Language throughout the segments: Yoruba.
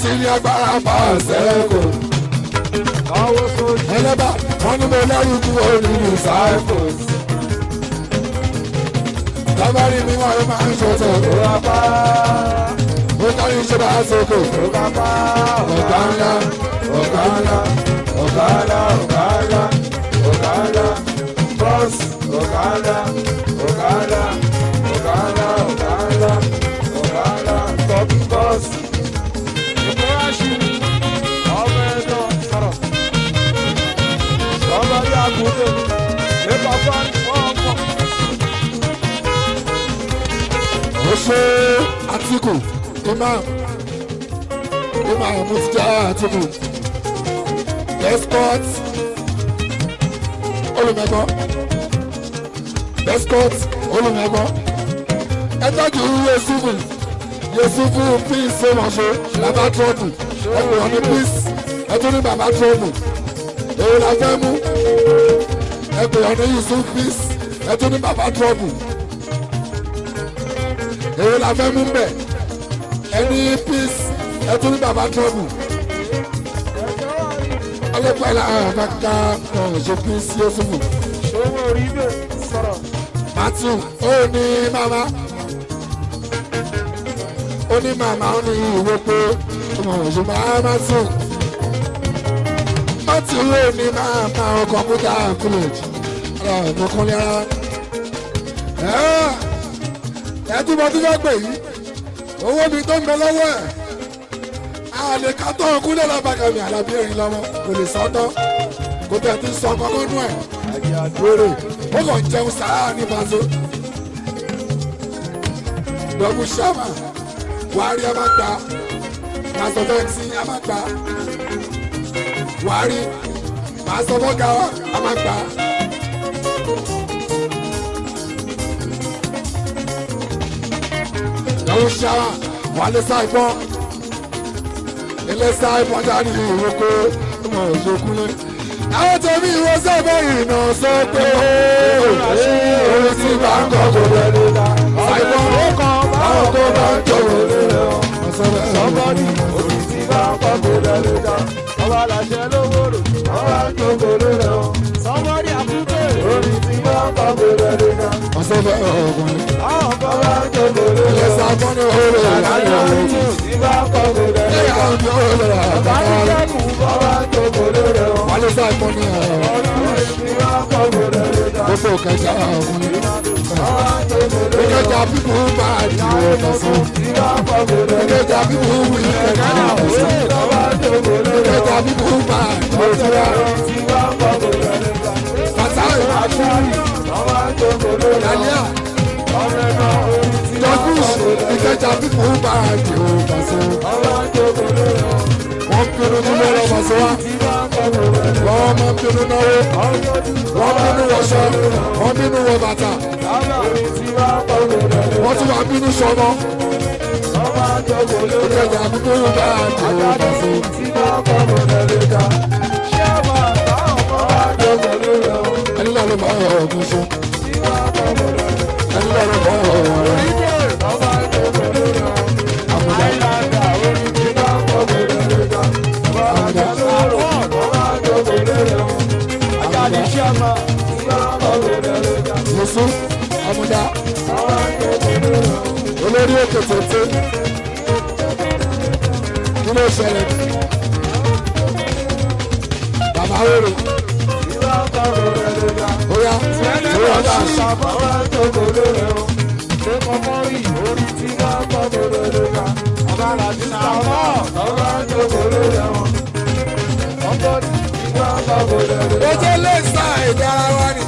sí ní agbára bá ṣẹ́kù. Ẹlẹ́bà wọ́n ní mo lẹ́rù kúrò nínú disciples. Tábàrí mi wọ́n ló máa ń ṣọ̀tọ̀. Ó kárí iṣẹ́ bá ṣoko. Ọ̀gá ńlá, ọ̀gá ńlá, ọ̀gá ńlá, ọ̀gá ńlá, ọ̀gá ńlá, bọ́ọ̀sì, ọ̀gá ńlá, ọ̀gá ńlá, ọ̀gá ńlá, ọ̀gá ńlá, ọ̀gá ńlá, tọ́pì bọ́ọ̀sì. Ìkúráṣì, ọmọ ẹ̀dọ́ sọ̀rọ̀. Sọ́mọ́rí àkúrò, nípa fáńtì wọ́n mọ̀. Ó ṣe Àtìkù, Imam, Imam Mufti Àtìkù, Escort, olùmẹ̀gbọ́n, Escort, olùmẹ̀gbọ́n, ẹ tọ́jú Yesufu, Yesufu peace ọmọṣẹ́, bàbá trọ́bù, ẹ pè wọ́n ní peace, ẹ tún ní bàbá trọ́bù, èyí la fẹ́ mú, ẹ pè wọ́n ní Yusuf peace, ẹ tún ní bàbá trọ́bù. Èyí la fẹ́ mú bẹ̀ ẹni peace ẹ tún ní bàbá trouble ọlọ́pàá ilà àbáká ṣe peace Yusufu. Ṣòwò rí bẹ́ẹ̀ sọ̀rọ̀. Matthew ó ní màmá ó ní màmá ó ní ìwé pé ọmọ òṣù máa Matthew Matthew ó ní màmá kọ̀ǹpútà college ọ̀rọ̀ ìkúnlẹ̀ ara ẹtúbọ̀ tó fẹ́ pè yìí owó mi tó ń bẹ lọ́wọ́ ẹ̀ àlè ká tó ọkú lọ́la bàkàmì àlàbí erin lọ́wọ́ kò lè sọ tán kò tẹ̀ ti sọ kọ́kọ́ nú ẹ̀ wèrè ó kàn jẹun sàá ní Paso dọ́bù sàmà wàárí a máa gbà màsọ fẹ́ǹsì a máa gbà wàárí màsọ fọ́gà a máa gbà. Lọ́wọ́ ṣáwà wà lè sá ìbọn ilé sá ìbọn dání ìrókò ọmọ òṣòkúnlé. Àwọn tẹ̀mí ìwọ sábà ìrìnà sọ pé ooo tí bá ń kọ́ kò lẹ́nu sá ìbọn báwọn kó bá ń tọ̀wọ̀. Sọ́bọ́dì orí tí bá ń kọ́ kò lẹ́nu dá. Ọba làṣẹ lówó rò, ọba ń jókòó lórí ọ̀. Sọ́bọ́dì àkúté orí tí bá ń kọ́ kò lẹ́nu dá. Ọ̀sẹ̀ fẹ́ ọkùnrin. Àwọn kan bá ń jókòó lórí Ilé ọ̀. sá ìbọn ní ooo Àdájọ́ tí bá ń kọ́ kò lẹ́nu Ilé dá. àwọn ọmọ òṣòkúnlé. Bàbá ní sẹ́kù ọba ń jókòó lórí ọ̀. Wà lè sá ìbọn ní ọ̀rọ̀ Orí tí bá ń kọ́ kò lẹ́nu dá. gbogbo kẹjà ọkùnrin. Ọba ń jókòó lórí ọ̀. Ìkẹjà bíbú bá àdìrò ọ̀sán. Tí bá ń kọ́ kò lẹ́nu dá. Ìkẹjà bíbú wí kẹjà ọ̀sán. Ọba ń jókòó lórí ọ̀. Ìkẹjà bíbú bá àdìrò ọ̀sán. Tí bá ń kọ́ kò lẹ́nu dá. Fatai, Ọba ń jókòó lórí ọ̀. Dalia, Ọmọ ẹ̀rọ orí tí bá ń Jọ́sùs, kọ́ kò lẹ́nu dá. ìkẹjà bíbú bá àdìrò ọ̀sán. Ọba ń jókòó lórí ọ̀. Wọ́n pinnu ní lọ́rọ̀ Pàṣẹ wá. Tí bá ń kọ́ kò lẹ́nu dá. Wọ́n máa ń pinnu náwó. Wọ́n bínú wọṣọ. Wọ́n bínú wọ bàtà. Wọ́n tún wá bínú sọmọ. Ìkẹjà bíbú bá àdìrò ọ̀sán. Ẹni lọ́rọ̀ bá ọ̀gùn sọ. Ẹni lọ́rọ̀ bá ọ̀rọ̀. Àmùdá, àmùdá. Yusuf, àmùdá. Olórí òkè tètè. Kí ló ṣẹlẹ̀? Bàbá wèrè. Óyá, óyá dáṣ. Ojú lè sá èdè ara wa ni.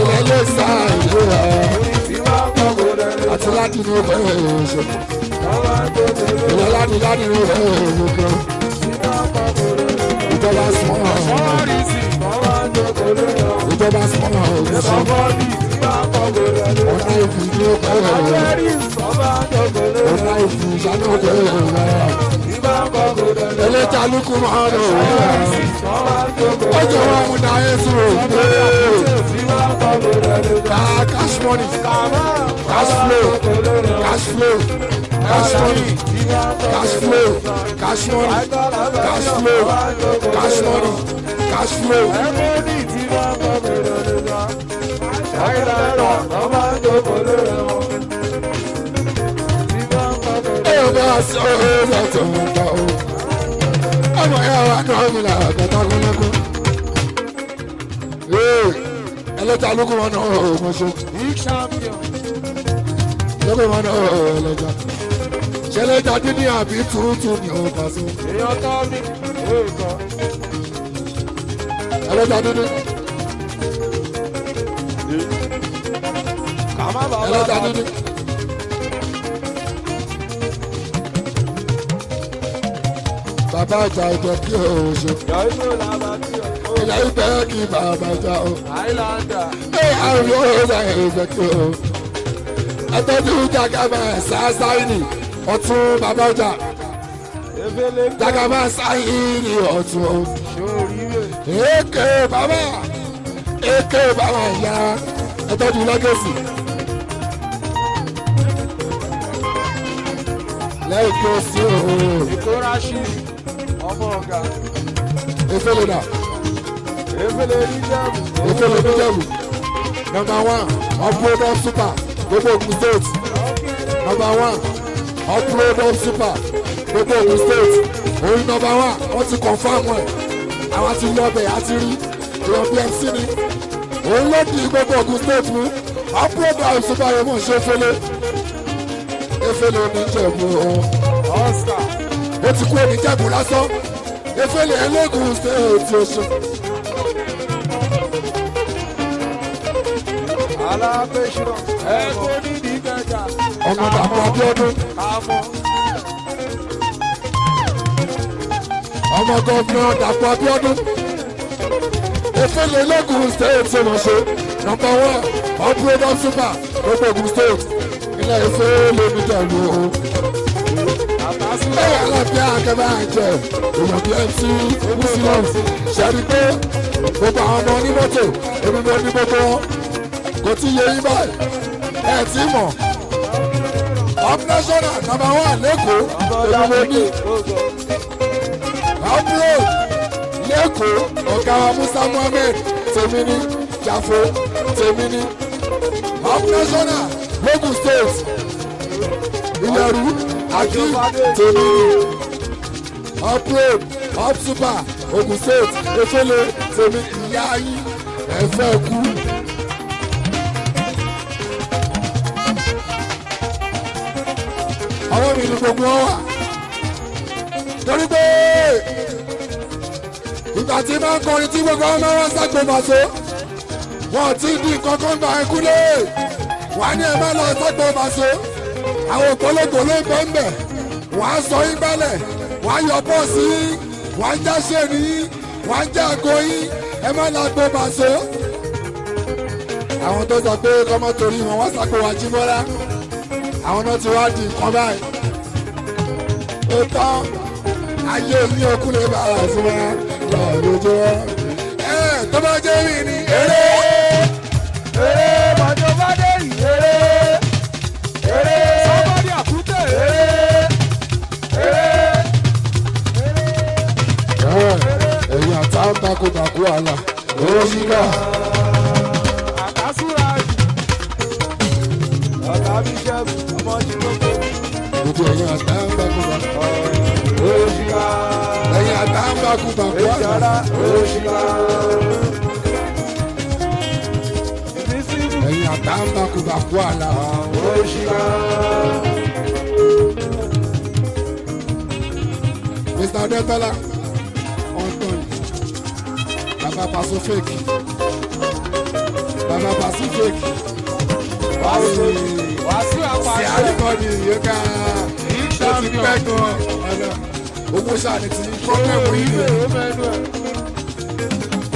Ilẹ̀ lè sá èdè ara wa. Àti láti ní ọkọ̀ ẹ̀ṣẹ̀. Ilẹ̀ láti láti ní ọkọ̀ ẹ̀ṣẹ̀. Ìjọba sọ̀rọ̀. Ìjọba sọ̀rọ̀ ẹ̀ṣẹ̀. Ọ̀nà ìfì ní ọkọ̀ ẹ̀ṣẹ̀. Ọ̀nà ìfì ìṣáná ọkọ̀ ẹ̀ṣẹ̀. Ẹlẹ́jà lukú máa ń rò ó. Ó jẹ́ wọn mú náà yẹn sùn. Cash money, cash flow, cash flow, cash money, cash flow, cash money, cash flow, cash money, cash flow. Ẹ bá sọ ọ́ tó ń bọ̀ ọ́. Ọmọ ẹ̀ wá náà mi là kọ́tà kúnlẹ́kún. Ẹlẹ́ta lókun wọn náà ọ̀ mọ̀ṣọ́. Lókun wọn náà ọ̀ ẹlẹ́ta. Ṣẹlẹ́ta dídí àbí tútù ni ó bá sọ. Ẹlẹ́ta dídí. Ẹlẹ́ta dídí. Bàbá àjà ìjọ kí o ṣe. Ìyá ìbẹ́ kí bàbá àjà o. Ẹ àrùn yóò ṣe ìjọ kí o. Ẹtọ́jú jagaba sáásáìnì ọ̀tún bàbá àjà. Jagaba sáìnì ọ̀tún o. Èké bàbá èké bàbá ìyá ẹtọ́jú lẹ́gẹ̀sì. Lẹ́gẹ̀sì o. Ìkórasí ọmọ ọ̀gá. Efele da. Efele níjẹ̀bù. Efele níjẹ̀bù. Number 1, upload up super gbogbo Ogun State. Number 1, upload up super gbogbo Ogun State. Òun number 1, wọ́n ti confirm ẹ̀. Àwa ti lọ bẹ̀ àti rí. Èèyàn BMC ni. Òun ló di gbogbo Ogun State mú. Upload up super yẹn mọ̀ ṣe Efele. Efele níjẹ̀bù o. Ó ti kú oníjẹ̀bù lásán. Efele ẹlẹ́gùn stéètì oṣù. Alábẹ́sọ̀ ẹ̀kọ́ nídìí kẹjà. Ọmọ Dàpọ̀ Abíọ́dún. Ọmọ gọ́fúnà Dàpọ̀ Abíọ́dún. Efele ẹlẹ́gùn stéètì oṣù. Nọmba 1, upload up super gbogbo Ogun State. Ilé Efele níjẹ̀bù o. Ẹ alábíà akẹ́bà jẹ èèyàn bíi MC Muslim ṣẹ́ni pé gbogbo àwọn ọmọ onímọ́tò èmi mo ní gbogbo wọn kò tí yé yín báyìí ẹ tí mọ̀ up national number 1 lẹ́kọ̀ọ́ èmi mo ní up road lẹ́kọ̀ọ́ ọ̀gá wa Musa Muhammed tèmi ní Jafo tèmi ní up national Lagos State Ìyẹ̀rú àti tèmi ní uproad up super Ogun State Efele tèmi ìyá yín ẹ̀fẹ́ kú. Àwọn mi ní gbogbo wọn wà torí pé ìgbà tí máa ń kọrin tí gbogbo wọn máa ń ságbó màṣọ wọn ti di nǹkan kan gbà ẹkú lé wàá ní ẹ má lọ ságbó màṣọ. Àwọn ògbólógbò ló ń bẹ́ ń bẹ̀ wọ́n á sọ yín bẹ́lẹ̀ wọ́n á yọ bọ́ọ̀sì yín wọ́n á já ṣéènì yín wọ́n á já àgọ́ yín ẹ má la gbó bàṣọ. Àwọn tó sọ pé kọ́mọ torí wọn wọ́n sàpò wá jí bọ́lá àwọn náà ti wá di nǹkan báyìí. Ó tán ayé ní ọkùnrin bá wà sí wọn lọ lójú wọn. Ẹ tó bá jẹ́ mi ní eré. Eré bàjọ́ bá dé eré. Eré somebody àkútè eré. Eré. Ẹ̀yin àtàǹtakùtàkù àlà òṣìkà. Àkásùrà jù. Ọ̀gá mi ṣẹ́gun ọmọ ṣe gbogbo. Gbogbo ẹ̀yin àtàǹtakùtàkù. Òṣìkà. Ẹ̀yin àtàǹtakùtàkù àlà. Ìjọra òṣìkà. Ìbísíbù Ẹ̀yin àtàǹtakùtàkù àlà. òṣìkà. Mr. Adetola ọ̀tọ̀ Bàbá Paso fake. Bàbá Paso fake. Wàásù Sí àpàṣẹ. àríkọ́ni yóò ká ó ti pẹ́ gan ọ̀nà owó ṣáà ní ti pọ́blẹ́mù yìí ni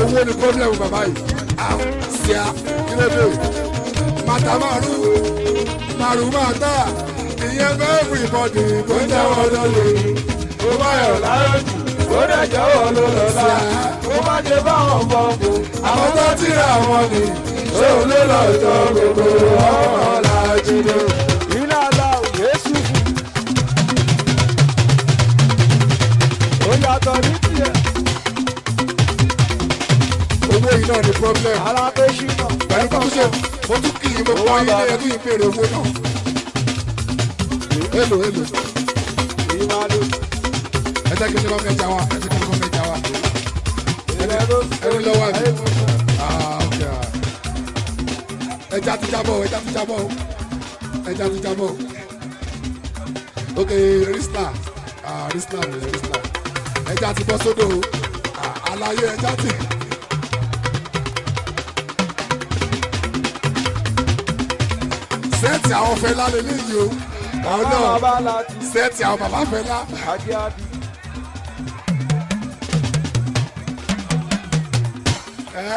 owó ni pọ́blẹ́mù bàbá yìí. Sí a kí ló dé? Màtá márùn márùn màtá ìyẹn fẹ́ everybody tó jẹ́ wọn lọ́lẹ̀. Ó bá yẹ dẹ̀ jẹ́ òun ló lọ́la. Kó má ṣe báwọn fọ́ọ̀mù. Àwọn tó ti ra wọn ni Ṣé òun ló lọ́jọ́ gbogbo ọmọ làjídé? Iná aláwọ̀ Yéṣu. Ó yàtọ̀ ní tiẹ̀. Owó yìí náà ni problem. Ara tó ṣìnà. Pẹ̀lú kó tún ṣe mo tún kì í mo pọ́n yín ní ẹdún ìbéèrè owó náà. Èlò èlò. Ìmàlú. Ẹ jẹ́ kí n ṣe kọ́ mẹ́ja wa. Ẹ jẹ́ kí n ṣe kọ́ mẹ́ja wa. Ẹni lọ́wọ́ àbí. Ah, okay. Ẹja ti jábọ̀ o, ẹja ti jábọ̀ o. Ẹja ti jábọ̀ o. Ok, Rísítà. Ah, Rísítà ni Rísítà. Ẹja ti bọ́ sódò o. Ah, àlàyé ẹja ti. Sẹ́ẹ̀tì àwọn Fẹlá lélẹ́yìí o. Àwọn náà Bàbá láti sẹ́ẹ̀tì àwọn bàbá Fẹlá. Adé-Adé.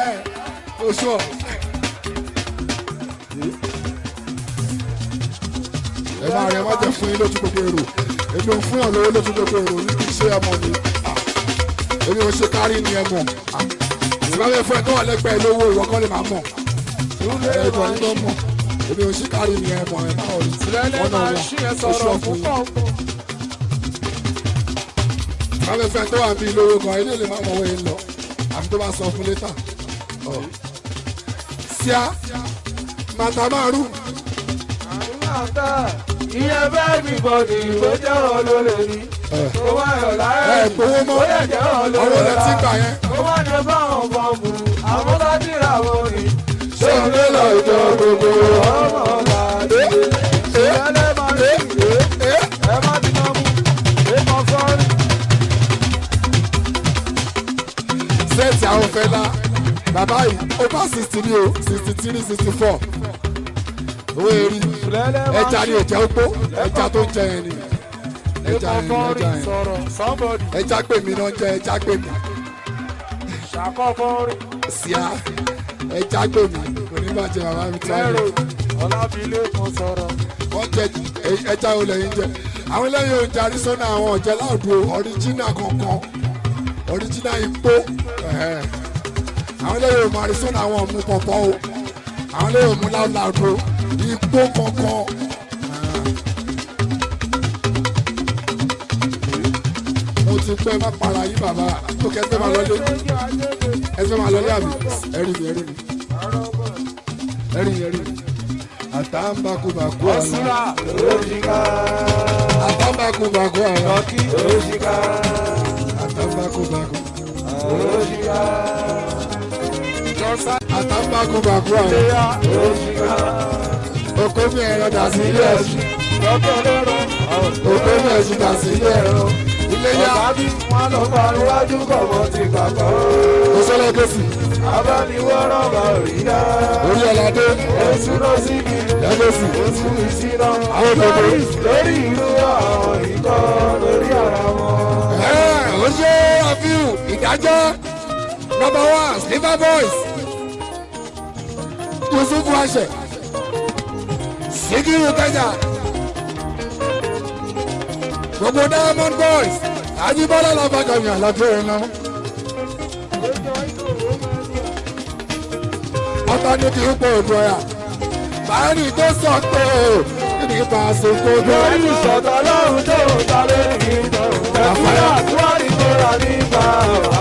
Ẹ̀ oṣù ọ̀. Ẹ máa rẹ má jẹ fún yín lójú gbogbo èrò. Èmi ò fún yàn lówó lójú gbogbo èrò ní kí n ṣe ọmọ mi. Ah, èmi ò ṣe kárí ni ẹ mọ̀. Ah, ìbá bẹ́ẹ̀ fún ẹ tó wà lẹ́gbẹ̀ẹ́ lówó ìwọ kọ́ lè máa mọ̀. Ẹ kọ́ ní tó mọ̀. Èmi ò ṣe kárí ni ẹ mọ̀ ẹ máa rí. Ìrẹ́lẹ̀ Wọ́n náà máa wà ṣí ẹ oṣù sọ̀rọ̀ ọ̀fun fún yín. kọ̀ọ̀kan. Ìbá bẹ́ẹ̀ fún ẹ tó wà bí lówó gan ilé lè má mọ̀ wọ́n yẹn lọ. Àfi tó bá sọ fún létà. Ọ̀. Síá màtàmárù. Ìyẹn bẹ́ẹ̀ mi bọ̀dì bó jẹ́ òun ló lè ní. Kó má yọ̀ láyé. Ẹ gbowó mọ́. Ó lè jẹ́ òun ló Ọwọ́ lẹ lọ́la. ti gbà yẹn. Kó má ṣe báwọn fọ́ọ̀mù. Àwọn tó ti rà wọ́n ni. Ṣé òun ló lọ ìjọ gbogbo? Ọmọ làdé. Ìrẹ́lẹ̀ máa ṣí ẹ. Ẹ má ti ná mú. Èèmọ̀ sọ́ọ́rì. Sẹ́ẹ̀tì àwọn Fẹlá bàbá yìí over 60 ni o, 63, 64. Owó eri Ìrẹ́lẹ̀ máa ẹja ni ṣí. ẹja ogbó ẹja tó ń jẹ yẹn ni ẹja Èèmọ̀ yẹn ni fọ́ọ̀rì ẹja yẹn sọ̀rọ̀. Somebody ẹja pè mí náà jẹ ẹja pè mí ṣàkọ́ fọ́ọ̀rì. síá ẹja pè mí kò ní bàjẹ́ bàbá mi tí wọ́n Lẹ́rù Ọlábílẹ̀kùn sọ̀rọ̀. wọ́n jẹ ẹja olè yín jẹ àwọn ẹlẹ́yìn oúnjẹ Arizona àwọn ọ̀jẹ̀ láòdù ọ̀ríjínà kankan ọ̀ríjínà igbó ẹ̀hẹ́. Àwọn ẹlẹ́yìn òmù Arizona àwọn ọ̀mù pọ̀pọ̀ o àwọn ẹlẹ́yìn òmù láòdù igbó kankan. Mo ti pẹ́ má para yín bàbá tó kẹ́ ẹ fẹ́ máa lọlé ẹ fẹ́ máa lọlé àbí ẹ̀rí mi ẹ̀rí mi ẹ̀rí mi ẹ̀rí mi àtàǹbàkùbàkù àlà Ọ̀ṣúra òṣìkà. àtàǹbàkùbàkù àlà Lọ́kì òṣìkà. àtàǹbàkùbàkù Òṣìkà. Jọ́sá àtàǹbàkùbàkù àlà Ìléyà òṣìkà. òkú mi ẹ̀rọ dà sí ilé ẹ̀sùn Lọ́kì ọlọ́run. òkú mi ẹ̀sùn dà sí ilé ẹ̀rọ ilé yá Ọ̀gá bí wọ́n lọ pa níwájú kọ̀mọ́ ti gbàgbọ́. òṣèlú gẹ̀ẹ́sì Abániwọ́rọ̀ bá rí dá. orí ọ̀làdé Èṣù lọ sí mi. lẹ́gẹ̀ẹ́sì Èṣù ìṣìnà. Àwọn òdòdó. Lórí ìlú àwọn ikọ̀ lórí ara wọn. Ó ṣe àfihàn ìdájọ́ number 1 Sliver Boys Yusuf Ashe Sikiru Kẹjà gbogbo Diamond Boys Ajibola làbàgàmì àlàfo ìrìnà ọ̀tá ní kí n pọ̀ òdò ọ̀yà báyìí tó sọ pé kí ni ipa àsìkò Lórí gbọ́. ìṣọ̀tọ̀ lọ́run tó ń ta lórí ìtàn. Ẹ̀kúrẹ́ àtúwárí tó rà nípa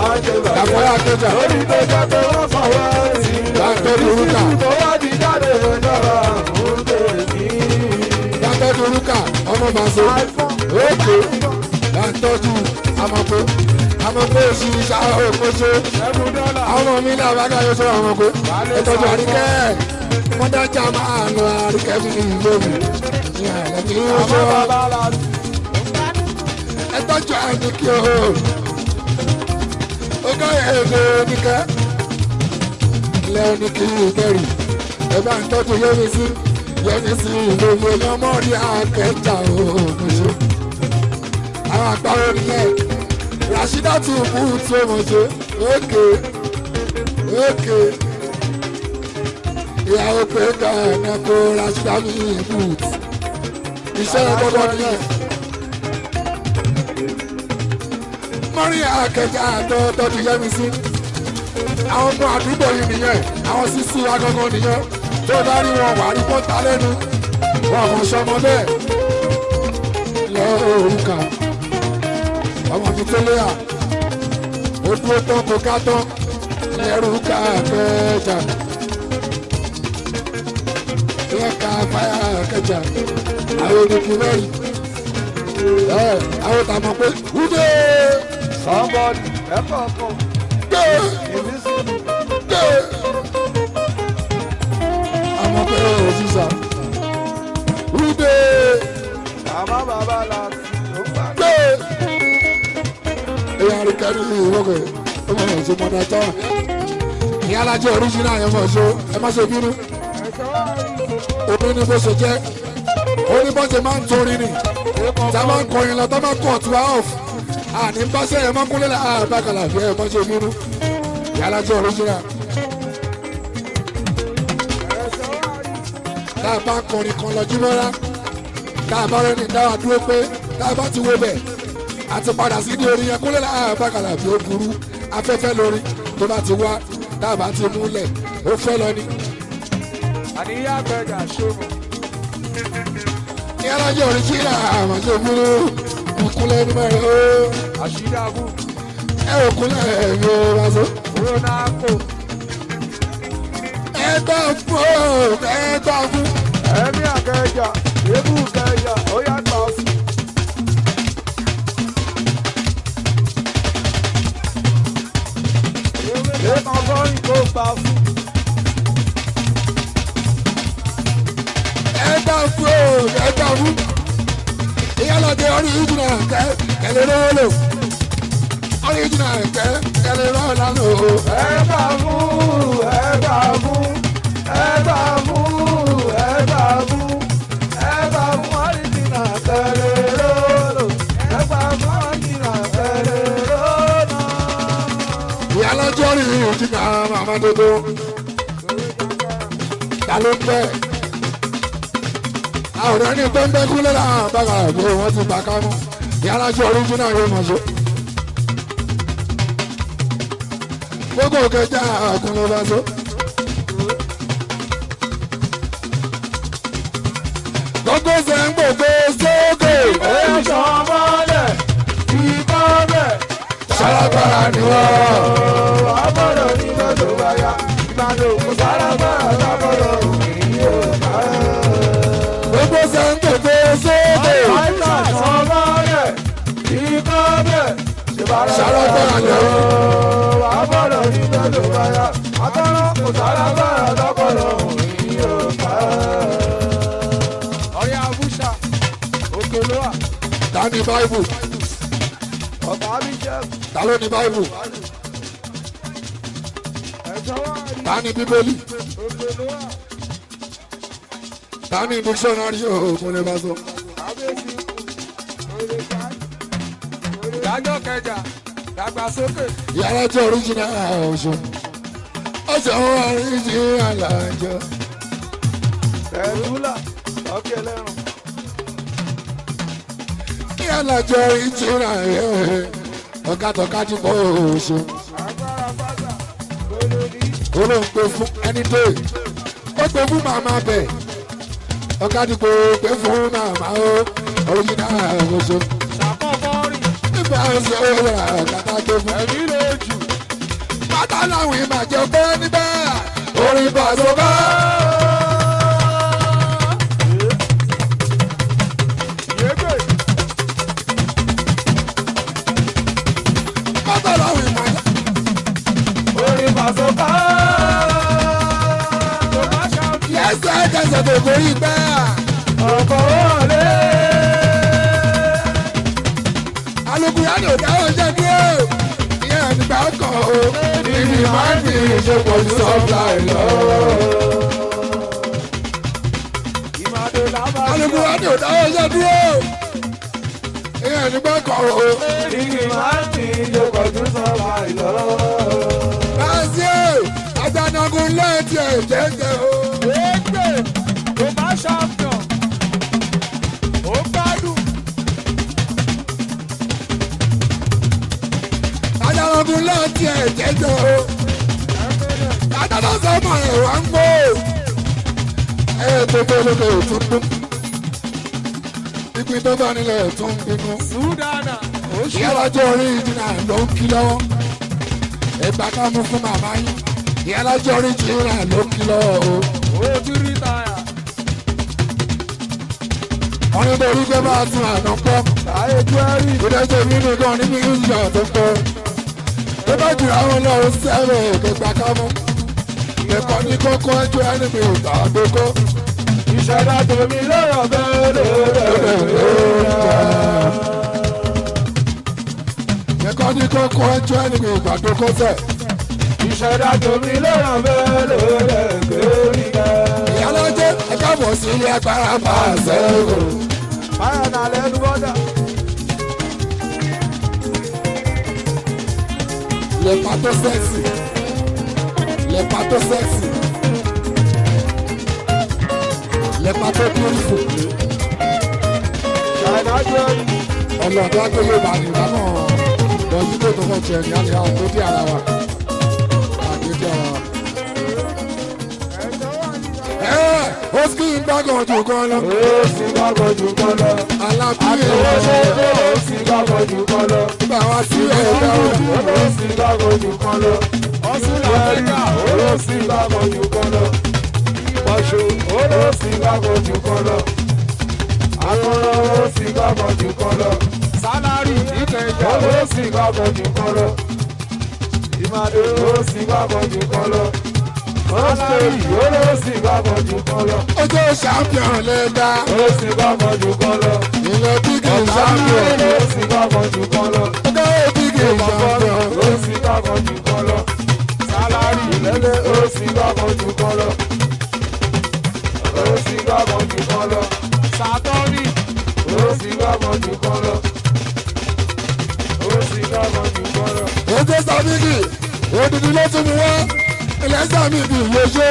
àjẹbàjẹ́. Dàpọ̀yà kẹjà Lórí tó jẹ́ pé wọ́n fọwọ́ sí i. Dáńtọ́ burúkà Tó wá di jáde lọ́jọ́ àmúntèmí. dáńtọ́ burúkà ọmọ màṣẹ òkè dáńtọ́jú àmọ̀pé àmọ̀pé oṣù òkòṣe Ẹ̀mú dọ́là. àwọn ọmọ mi náà bá káyọ̀ sọ àmọ̀pé ẹ̀tọ́jú àríkẹ́ mọ́dájà máa nù àríkẹ́ mi ní ìlú mi ní àlẹ́ mi ní Àmọ́ oṣù bàbá la ẹ̀tọ́jú àníkí o ọgá ẹ̀ẹ́dẹ̀ oníkẹ́ ilẹ̀ oníkí ìbẹ̀rù ẹ bá ń tọ́jú yẹ́mi sí ìlú mi ọmọ rí akẹ́jà òmùṣe àwọn àgbáwo nìyẹn Rasheedatu bú tí ó mọ̀ ṣe ókè ókè ìyàwó pé gàánà kó Rasheeda mi boot iṣẹ́ gbọ́dọ̀ nìyẹn. Mọ́rí àkẹjà tó tọ́jú yẹ́mi sí. Àwọn ọmọ àdúgbò yìí nìyẹn, àwọn sísú agangan nìyẹn. Tó bá rí wọn wà rí pọ́ńtà lẹ́nu. Wọn kò sọmọ bẹ́ẹ̀. Lọ òrùka. Ọmọ mi tó léyà. Ó dúró tán kó ká tán. Lẹ́rù ká kẹjà. Lẹ́ka fáyà kẹjà. Àwọn olùkú mẹ́rin. Àwọn tà mọ̀ pé wúdé. Somebody, ẹ̀kọ́ kan. Gbé. Ìbísí. Gbé. Àmọ̀ pé òṣìṣà. Wúdé. Àmọ́ bàbá la ti ó gbà. Gbé. Èyàn àríkẹ́rì ìwọ́kẹ̀ ọmọ ọ̀ṣọ́ mọ̀dà tán. Ìyá alájẹ oríṣiríṣi àyẹ̀wò ọ̀ṣọ́ ẹ má ṣe bínú. Omi ni bó ṣe jẹ́. Ó ní bó ṣe máa ń torin ni. Tá a máa ń kọrin lọ, tá a máa ń kọ̀ tí wá off. Àní bá ṣe ẹ̀ máa ń kúnlẹ̀ àbákalà fi ẹ̀ má ṣe bínú. Ìyá alájẹ oríṣiríṣi. Tá a bá kọrin kan lọ jímọ́ra. Tá a bá rẹ́ni dáwà dúró pé tá a bá ti wo bẹ̀. A ti padà sí ní orin yẹn kúnlẹ̀ àbákalà fi ó burú. Afẹ́fẹ́ lórí tó bá ti wá tá a bá ti múlẹ̀ ó fẹ́ lọ ni. Àníyá gbẹ̀gà ṣòro. Ní alájọ oríṣiríṣi àmọ́ ṣe bínú. Ìkúnlẹ̀ ní mẹ́rin ó. Àṣírí abú. Ẹ ò kúnlẹ̀ ẹ̀mí ó wá sọ. Ronaldo. Ẹ gbà fún ó, ẹ gbà fún. Ẹ̀mí àkẹjà, ebú kẹjà, ó yá gbà sí. Lẹ́kàn fọ́nrín kó gbà fún. Ẹ gbà fún ó, ẹ gbà fún. Ìyá lọ́dẹ oríṣiríṣi kẹ́ kẹ́lẹ́ lówó lò. Oríṣiríṣi kẹ́ kẹ́lẹ́ lọ́wọ́ lánàá o. Ẹ gbà fún, ẹ gbà fún, ẹ gbà fún, ẹ gbà fún, ẹ gbà fún àríjìnà tẹ̀lé lólò. Ẹ gbà fún àríjìnà tẹ̀lé lólò. Ìyá lọ́jọ́ oríṣiríṣi màmá dodo. Ta ló ń bẹ́? Àwòrán ní pẹ́ńpẹ́ kúlẹ̀ láwọn bàgàrà pé wọ́n ti gbà ká mú. Ìyá lọ́jọ́ oríṣiríṣi yóò mọ̀ ṣe. Gbogbo kẹjá àkùn ló bá so. Gbogbo ṣe ń gbogbo sókè. Ẹ̀ṣọ́ mọ́lẹ̀, ìbọn bẹ̀. Ṣalágbára ni wọ́n. Abọ́dọ̀ ní lọ́dọ̀ wáyà, Ìbàdàn kò sára bára lábọ́dọ̀ òkè yóò bá. Gbogbo ṣe ń gbogbo sókè. Ẹ̀ṣọ́ mọ́lẹ̀, ìbọn bẹ̀. Ṣalágbára ni wọ́n. Abọ́dọ̀ ní lọ́dọ̀ wáyà, àtọ́rọ́ kò sára bára lábọ́dọ̀ òkè yóò bá. Ọ̀rẹ́ Abúṣà, òkè ló wà, Ta ni Báíbù? ọ̀gá mi jẹ́ Ta ló ní Báíbù? ẹ̀ṣọ́ wà ní Ta ni Bíbélì? òkè ló wà. Ta ni dictionary òògùn lè bá sọ? Ìdájọ́ kẹjà dàgbàsókè. Yàrá jẹ́ original ọ̀ṣun. Ọ̀ṣun original àjọ. Ẹ̀dúlà ọ̀kẹ́ lẹ́rùn. Yàrá jẹ́ original ọ̀gá tọ́ka ti bọ̀ ọ̀ṣun. Agbára fásà lólórí. Olóhùn pé fún ẹni dé. Ó pé fún màmá bẹ̀. Ọ̀gá ti pé pé fún màmá o. Original ọ̀ṣun. Ṣàkọ́kọ́ rìn. Nígbà ọ̀ṣun ọ̀gá tá a gbé fún. Ẹ̀mí lójú. Bàtà làwọn ìmàjọ pé níbẹ̀. Orin bàtò bá. Yégbè. Bàtà làwọn ìmàjọ. Orin pàṣẹ ká. Tó bá ṣàkí. Lẹ́sẹ̀kẹsẹ̀ tó gorí gbẹ́. Ọ̀pọ̀ wọlé. Alùpùpù yẹn ò dáwọ́ ṣe dúró. Ìyẹn nígbà kan o. Níbi máa ń fi ìṣepọ̀ sí sọ́ọ̀tà lọ. Ìmàdò làbá. Alùpùpù yẹn ò dáwọ́ ṣe dúró. Ìyẹn nígbà kan o. Níbi máa ń fi ìjọpọ̀ tún sọ́ba ìlọ. Báṣẹ́ o, Àjànàkú lẹ́ẹ̀tì ẹ̀ jẹ́jẹ́ o. Yégbè. Tó bá ṣàfihàn. Ó gbádùn. Kọ̀gùn lọ́ọ̀tì ẹ̀ jẹ́jọ́ o. Látọ̀dọ̀ sọ́mọ ẹ̀ wá ń gbó. Ẹ tó tó lókè tún dún. Ìpín tó bá nílẹ̀ tún bínú. Ìyálàjọ́ orí ìjìnà ló ń kí lọ́wọ́. Ẹgbà ká mú fún màmá yín. Ìyálàjọ́ orí ìjìnà ló ń kí lọ́wọ́ o. Wọ́n ní torí pé bá a tún àná pọ́. Ìdájọ́ mi nìkan ní ìjìnà tó pọ̀. Tó bá jù àwọn lọ́wọ́ sẹ́wẹ̀ kẹgbà ká mú. Ẹ̀kọ́ ní kókó ẹjọ́ ẹni mi ò gbà gbókó. Ìṣẹ̀dá tèmi lọ́rọ̀ bẹ́ẹ̀ lóore. Ẹ̀kọ́ ní kókó ẹjọ́ ẹni mi ò gbà gbókó sẹ̀. Ìṣẹ̀dá tèmi lọ́rọ̀ bẹ́ẹ̀ lóore. Ìyálọ́jẹ́ ẹ káàbọ̀ sí ilé agbára bá a sẹ́wọ̀. Báyọ̀ nà lẹ́nu bọ́dà. Lẹ́pà tó sẹ́ẹ̀sì. Lẹ́pà tó sẹ́ẹ̀sì. Lẹ́pà tó beautiful. Ṣàìná jẹ́rìí. Ọlọ́dún agbélé bá ní ìdámọ̀ lọ́yìn tó tó fẹ́ jẹ ní alẹ́ àwọn tó dé ara wa. Àgbédé ara wa. Ẹ ó sì ń gbàgàn jù kan lọ. Ó sì gbàgbọ́ jù kan lọ. Alábí Àtẹwọ́ ṣe ẹ̀ é ó sì gbàgbọ́ jù kan lọ. gbà wá sí ẹ̀dá ọ̀dọ́. Ó sì gbàgbọ́ jù kan lọ. Jẹ́rìí. Ó sì gbàgbọ́ jù kan lọ. Pọ̀ṣù ó sì gbàgbọ́ jù kan lọ. Akọ́rọ́ ó sì gbàgbọ́ jù kan lọ. Sálárì ìkẹjà. Ó sì gbàgbọ́ jù kan lọ. Ìmàdé ó sì gbàgbọ́ jù kan lọ. Sálárì ó sì gbàgbọ́ jù kan lọ. Ó jẹ́ champion lẹ́dá. Ó sì gbàgbọ́ jù kan lọ. Ilẹ̀ bígì champion. Ó sì gbàgbọ́ jù kan lọ. Ó jẹ́ bígì champion. Ó sì gbàgbọ́ jù kan lọ. Sálárì Ìlẹ́lẹ̀ ó sì gbàgbọ́ jù kan lọ. Ó sì gbàgbọ́ jù kan lọ. Sátọ́rì. Ó sì gbàgbọ́ jù kan lọ. Ó sì gbàgbọ́ jù kan lọ. Ó jẹ́ sàmìgì. Odidi ló tún mú wá. Ilẹ̀ sàmìgì ló ṣe.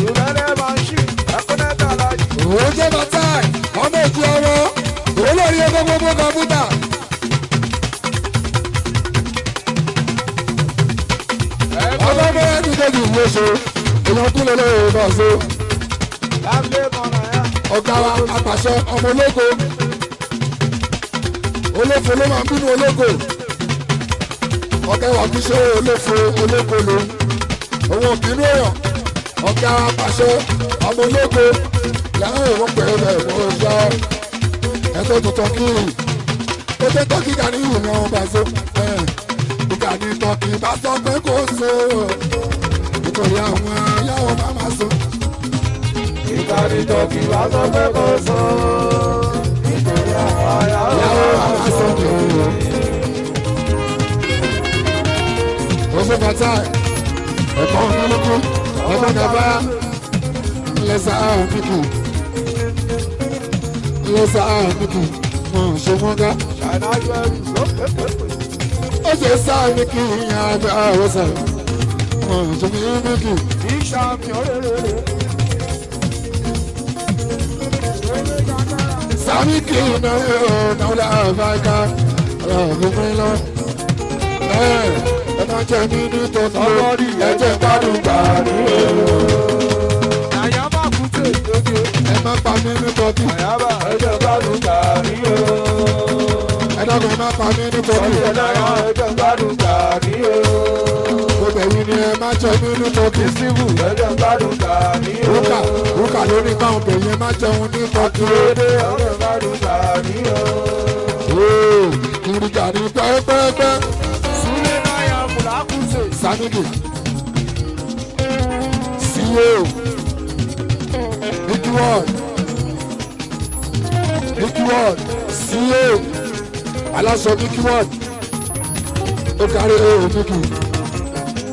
Ìlẹ́lẹ̀ máa ń ṣì ẹ̀kúnẹ́tà láyé. Ó jẹ́ bàtà ọmọ òkú ọwọ́. Olórí ẹgbẹ́ gbogbo kọ̀m̀pútà. Ọmọ ọmọ ẹni kejì ló ṣe. Èèyàn kú lè lóye bọ̀ so. Lábẹ́ mọ̀nà yá. Ọ̀gá wa apàṣẹ ọmọ ológo. Olófo ló máa ń bínú ológo. Ọ̀gá wa kì í ṣe olófo ológo lòun. Òun ò bínú èèyàn. Ọ̀gá wa apàṣẹ ọmọ ológo. Làwọn èèwọ̀n pẹ̀lú ẹ̀ wọ́n ṣá. Ẹ̀tọ́ tuntun kí ó tẹ́ tọ́kì gani ìwọ̀n bá so. Ìgànnì tọ́kì bá sọ pé kò so. Nítorí àwọn ayáwó bá máa so. Ìkànnì tọ́kì wá sọ pé kò sọ. Nítorí àwọn àyàwó Ìyàwó bá máa so jù. Ó ṣe bàtà ẹ̀kọ́ olúkú ẹ̀kọ́ gàbá lẹ́sà àmìkù lẹ́sà àmìkù mọ̀ ṣe mọ́gá. Ṣàìná jẹ́rìí ló pépépé. Ó ṣe sáàmìkì ìyá àgbà àwọ̀sà mọ̀ ṣe mímìkì. Ìṣàmì òrèrè. Sàmìkì náà náà láàbáká ọ̀rọ̀ mi lọ. Ẹ má jẹ́ mi ní tòótọ́ ẹ jẹ́ gbádùn gbàdúrà. Àyàbá kùtè. Ẹ má pa mí ní tọ́kì. Àyàbá ẹ̀jẹ̀ gbádùn gàrí o. Ẹ dákun ẹ má pa mí ní tọ́kì. Ẹ̀jẹ̀ gbádùn gàrí o. Gbogbo ẹ̀yin ni ẹ má jẹ mí ní tọ́kì. Síbù ẹ̀jẹ̀ gbádùn gàrí o. Rúkà rúkà lórí báwọn bẹ̀yìn ẹ má jẹun ní tọ́kì. Dédé ẹ̀jẹ̀ gbádùn gàrí o. Ooo kiri gàrí pẹ́pẹ́pẹ́. Súlé náírà kùlà kùtè. Samiki CEO Big One Big One CEO aláṣọ Big One ó kárí èrò Big.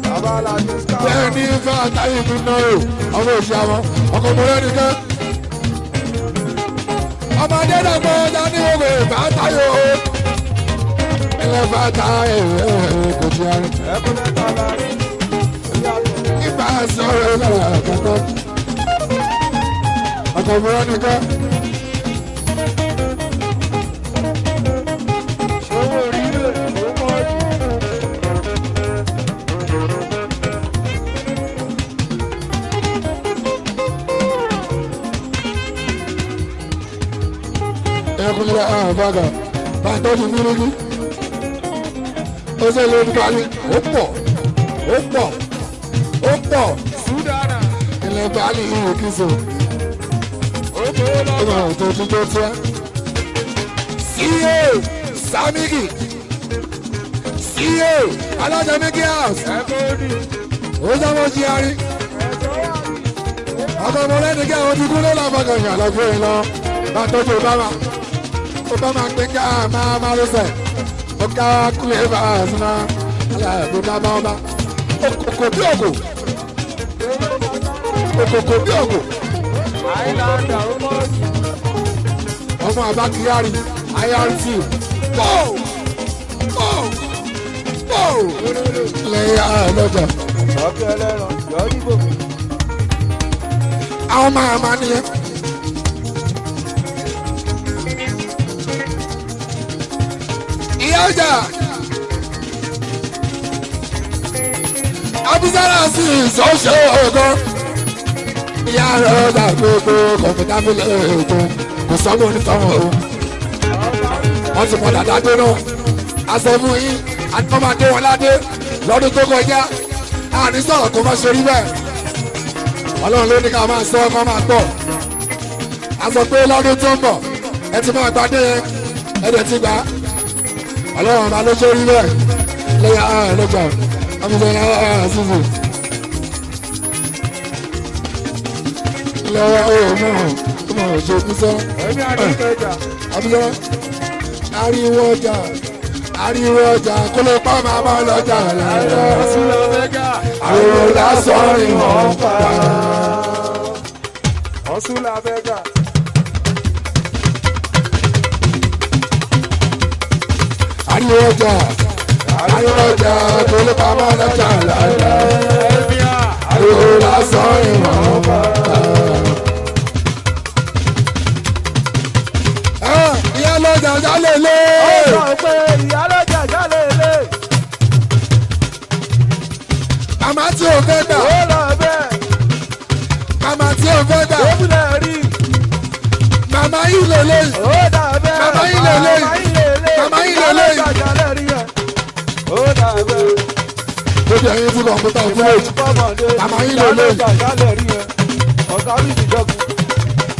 Bàbá Aládé sá. Bẹ́ẹ̀ ni ifá àtàyè mi náà o ọmọ òṣì àwọn ọkọ̀ ọmọ rẹ̀ nìkan. Ọmọdé dàgbọ́ ọjà ní gbogbo ìfà àtàyè o. Ilé fà àtàyè kò tí a rí. Ẹkún mẹ́ta la rí. Ìfà sọ̀rọ̀ lọ́wọ́ àkọ́kọ́. Ọkọ̀ ọmọ rẹ̀ nìkan. Ẹkúnlẹ̀ àbága bá tọ́jú mílíkì. Ó ṣe lè ní balẹ̀ ó pọ̀ ó pọ̀ ó pọ̀. Ilẹ̀ balẹ̀ ìwò kìsò. Ó máa tó tún tó tíá. CEO Samigi CEO Alájà Mickey House. Ó jábọ̀ jí arí. Ọkọ̀ ọmọ lẹ́nu kí àwọn ti kú lọ́la bàgàn yàn lọ́gbọ́n yìí lọ. Bá tọ́jú Obama. Obama pé ká máa máa lọ́sẹ̀. Ó ká kúlẹ̀ bá a sí máa. Aláàbò bá bá ọba. Òkòkò bí òkò. Òkòkò bí òkò. Ọmọ Abba Kyari IRT. Pọ́ọ̀ pọ́ọ̀ pọ́ọ̀. Lẹ́yìn àlọ́jà. Àwọn máa ma nìyẹn. Ìyá ọjà Abisala sì sọ́ṣọ́ ọ̀gán. Ìyá ọjà gbogbo kọ̀ǹpútà fílẹ̀ ètò kò sọ́mọ́ onítọ̀hún o. Wọ́n ti mọ dàda dé náà. A sọ fún yín, àtọ́mọdé wọn ládé lọ́dún tó kọjá. Àní sọ̀rọ̀ kó má ṣe rí bẹ́ẹ̀. Ọlọ́run ló ní ká máa sọ ọkọ máa gbọ́. A sọ pé lọ́dún tó ń bọ̀ ẹ ti máa gbadé yẹn ẹ dẹ̀ ti gbà á. Ọlọ́run ọba ló ṣe rí bẹ́ẹ̀ lẹ́yìn àárẹ̀ lọ́jà ọmọdé náà ṣùṣù. Lọ́wọ́ ó mọ̀ mọ̀ ṣe Abísọ́lá. Abísọ́lá ariwo ọjà ariwo ọjà kó lè pa màmá lọ́jà lára. Ariwo lásán ni wọ́n pa. Ọ̀ṣunlá Vega. Ariwo ọjà ariwo ọjà kó lè pa màmá lọ́jà lára. Ariwo lásán ni wọ́n pa. Ìyá lọ́jà jálè lé. Ó sọ pé ìyá lọ́jà jálè lé. Màmá tí ò fẹ́ gbà. Ó lọ bẹ́ẹ̀. Màmá tí ò fẹ́ gbà. Ó múlẹ̀ rí. Màmá yìí lè léyìí. Ó dà bẹ́ẹ̀. Màmá yìí lè léyìí. Màmá yìí lè léyìí. Ìyá lọ́jà jálè rí ẹ̀. Ó dà bẹ́ẹ̀. Lójú ẹyin tí kọ̀ǹpútà village. Màmá yìí lè léyìí. Ìyá lọ́jà jálè rí ẹ̀. Ọ̀gá mi ti jọ̀gùn.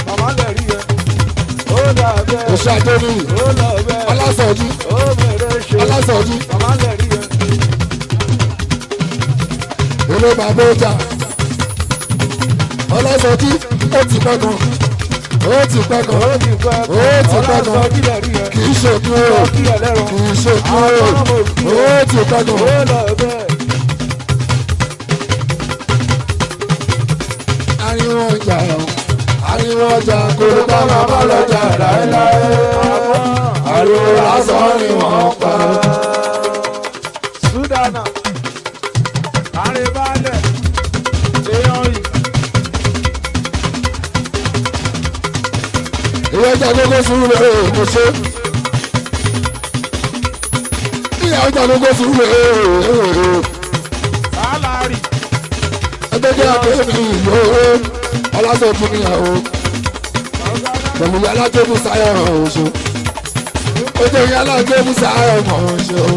Màmá lè rí ẹ̀. Ó dà bẹ́ẹ̀. Oṣù Adéníyì. Ó lọ bẹ́ẹ̀. Ọlásọ̀jí. Ó bẹ̀rẹ̀ ṣe. Ọlásọ̀jí. Màmá lè rí ẹ̀. Ilé bàbá ọjà. Ọlásọ̀jí ó ti pẹ́ gan. Ó ti pẹ́ gan. Ó ti pẹ́ Ó ti pẹ́ gan. Ọlásọ̀jí lè rí ẹ̀. Kì í ṣe kú o. Kí ẹlẹ́rọ. Kì í ṣe kú o. Ó ti pẹ́ gan. Ó lọ bẹ́ẹ̀. Ariwo ọjà ariwo ọjà kò ló bá màmá lọ́jà láéláé. Ariwo lásán ni wọ́n pa. Sudana, Àrèbálẹ̀, èèyàn yìí. Ìyá ọjà gbogbo sùúrù lè kò ṣe. Ìyá ọjà gbogbo sùúrù lè Sálárì. ẹgbẹ́ jẹ́ àkéèmí ìlú ọlásọ̀tún níyàwó. Pẹ̀lú yàrá tó kù sáyọ̀ ọ̀ṣọ́. Ó jẹ́ yàrá tó kù sáyọ̀ ọ̀ṣọ́.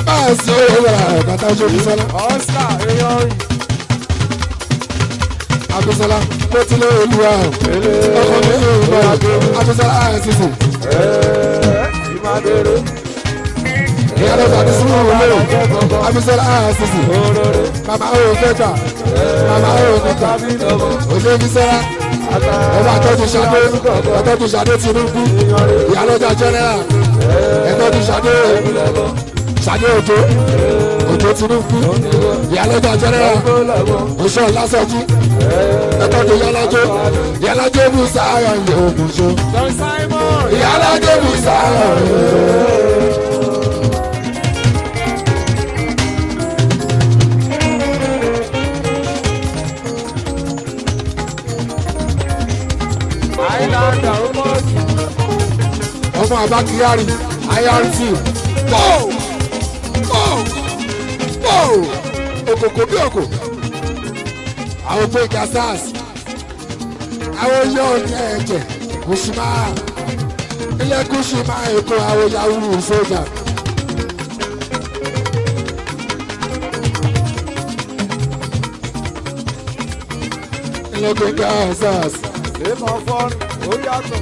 Báà sí owó rẹ̀ bàtà oṣù Bísọ́lá. Ọ̀sà èèyàn yìí. Abisola mo ti lé olúwa ọkọ mi ò bọ̀ Abisola àìsísì. Ìmàdèrè. Ìyá lọ́jà ní sùúrù lérò Abisola àìsísì. Màmá ò fẹ́ gbà màmá ò ní gbà òṣè Bisola ọba àtọ́jú Ṣadé àtọ́jú Ṣadé Tinubu ìyá lọ́jà general ẹ̀tọ́jú Ṣadé Ṣadé Òjó Òjó Tinubu ìyá lọ́jà general òṣè Ọlásọjí ẹ̀tọ́jú Yálàjó Yálàjó Musa ayọ̀ ìyè ògùnṣó Don Simon. Yálàjó Musa ayọ̀ ìyè ògùnṣó. Islander ó mọ̀ jù. Ọmọ Abba Kyari IRT pọ́ọ̀ pọ́ọ̀ pọ́ọ̀ òkòkò bí òkò àwọn gbẹ̀ngà sars àwọn yóò ní ẹ̀jẹ̀ kò sì máa Ilé kùsù máa èkó àwọn yahoo sójà. Ilé gbẹ̀ngà sars. Lẹ́kọ̀ọ́ fọ́ọ̀nù ó yàtọ̀.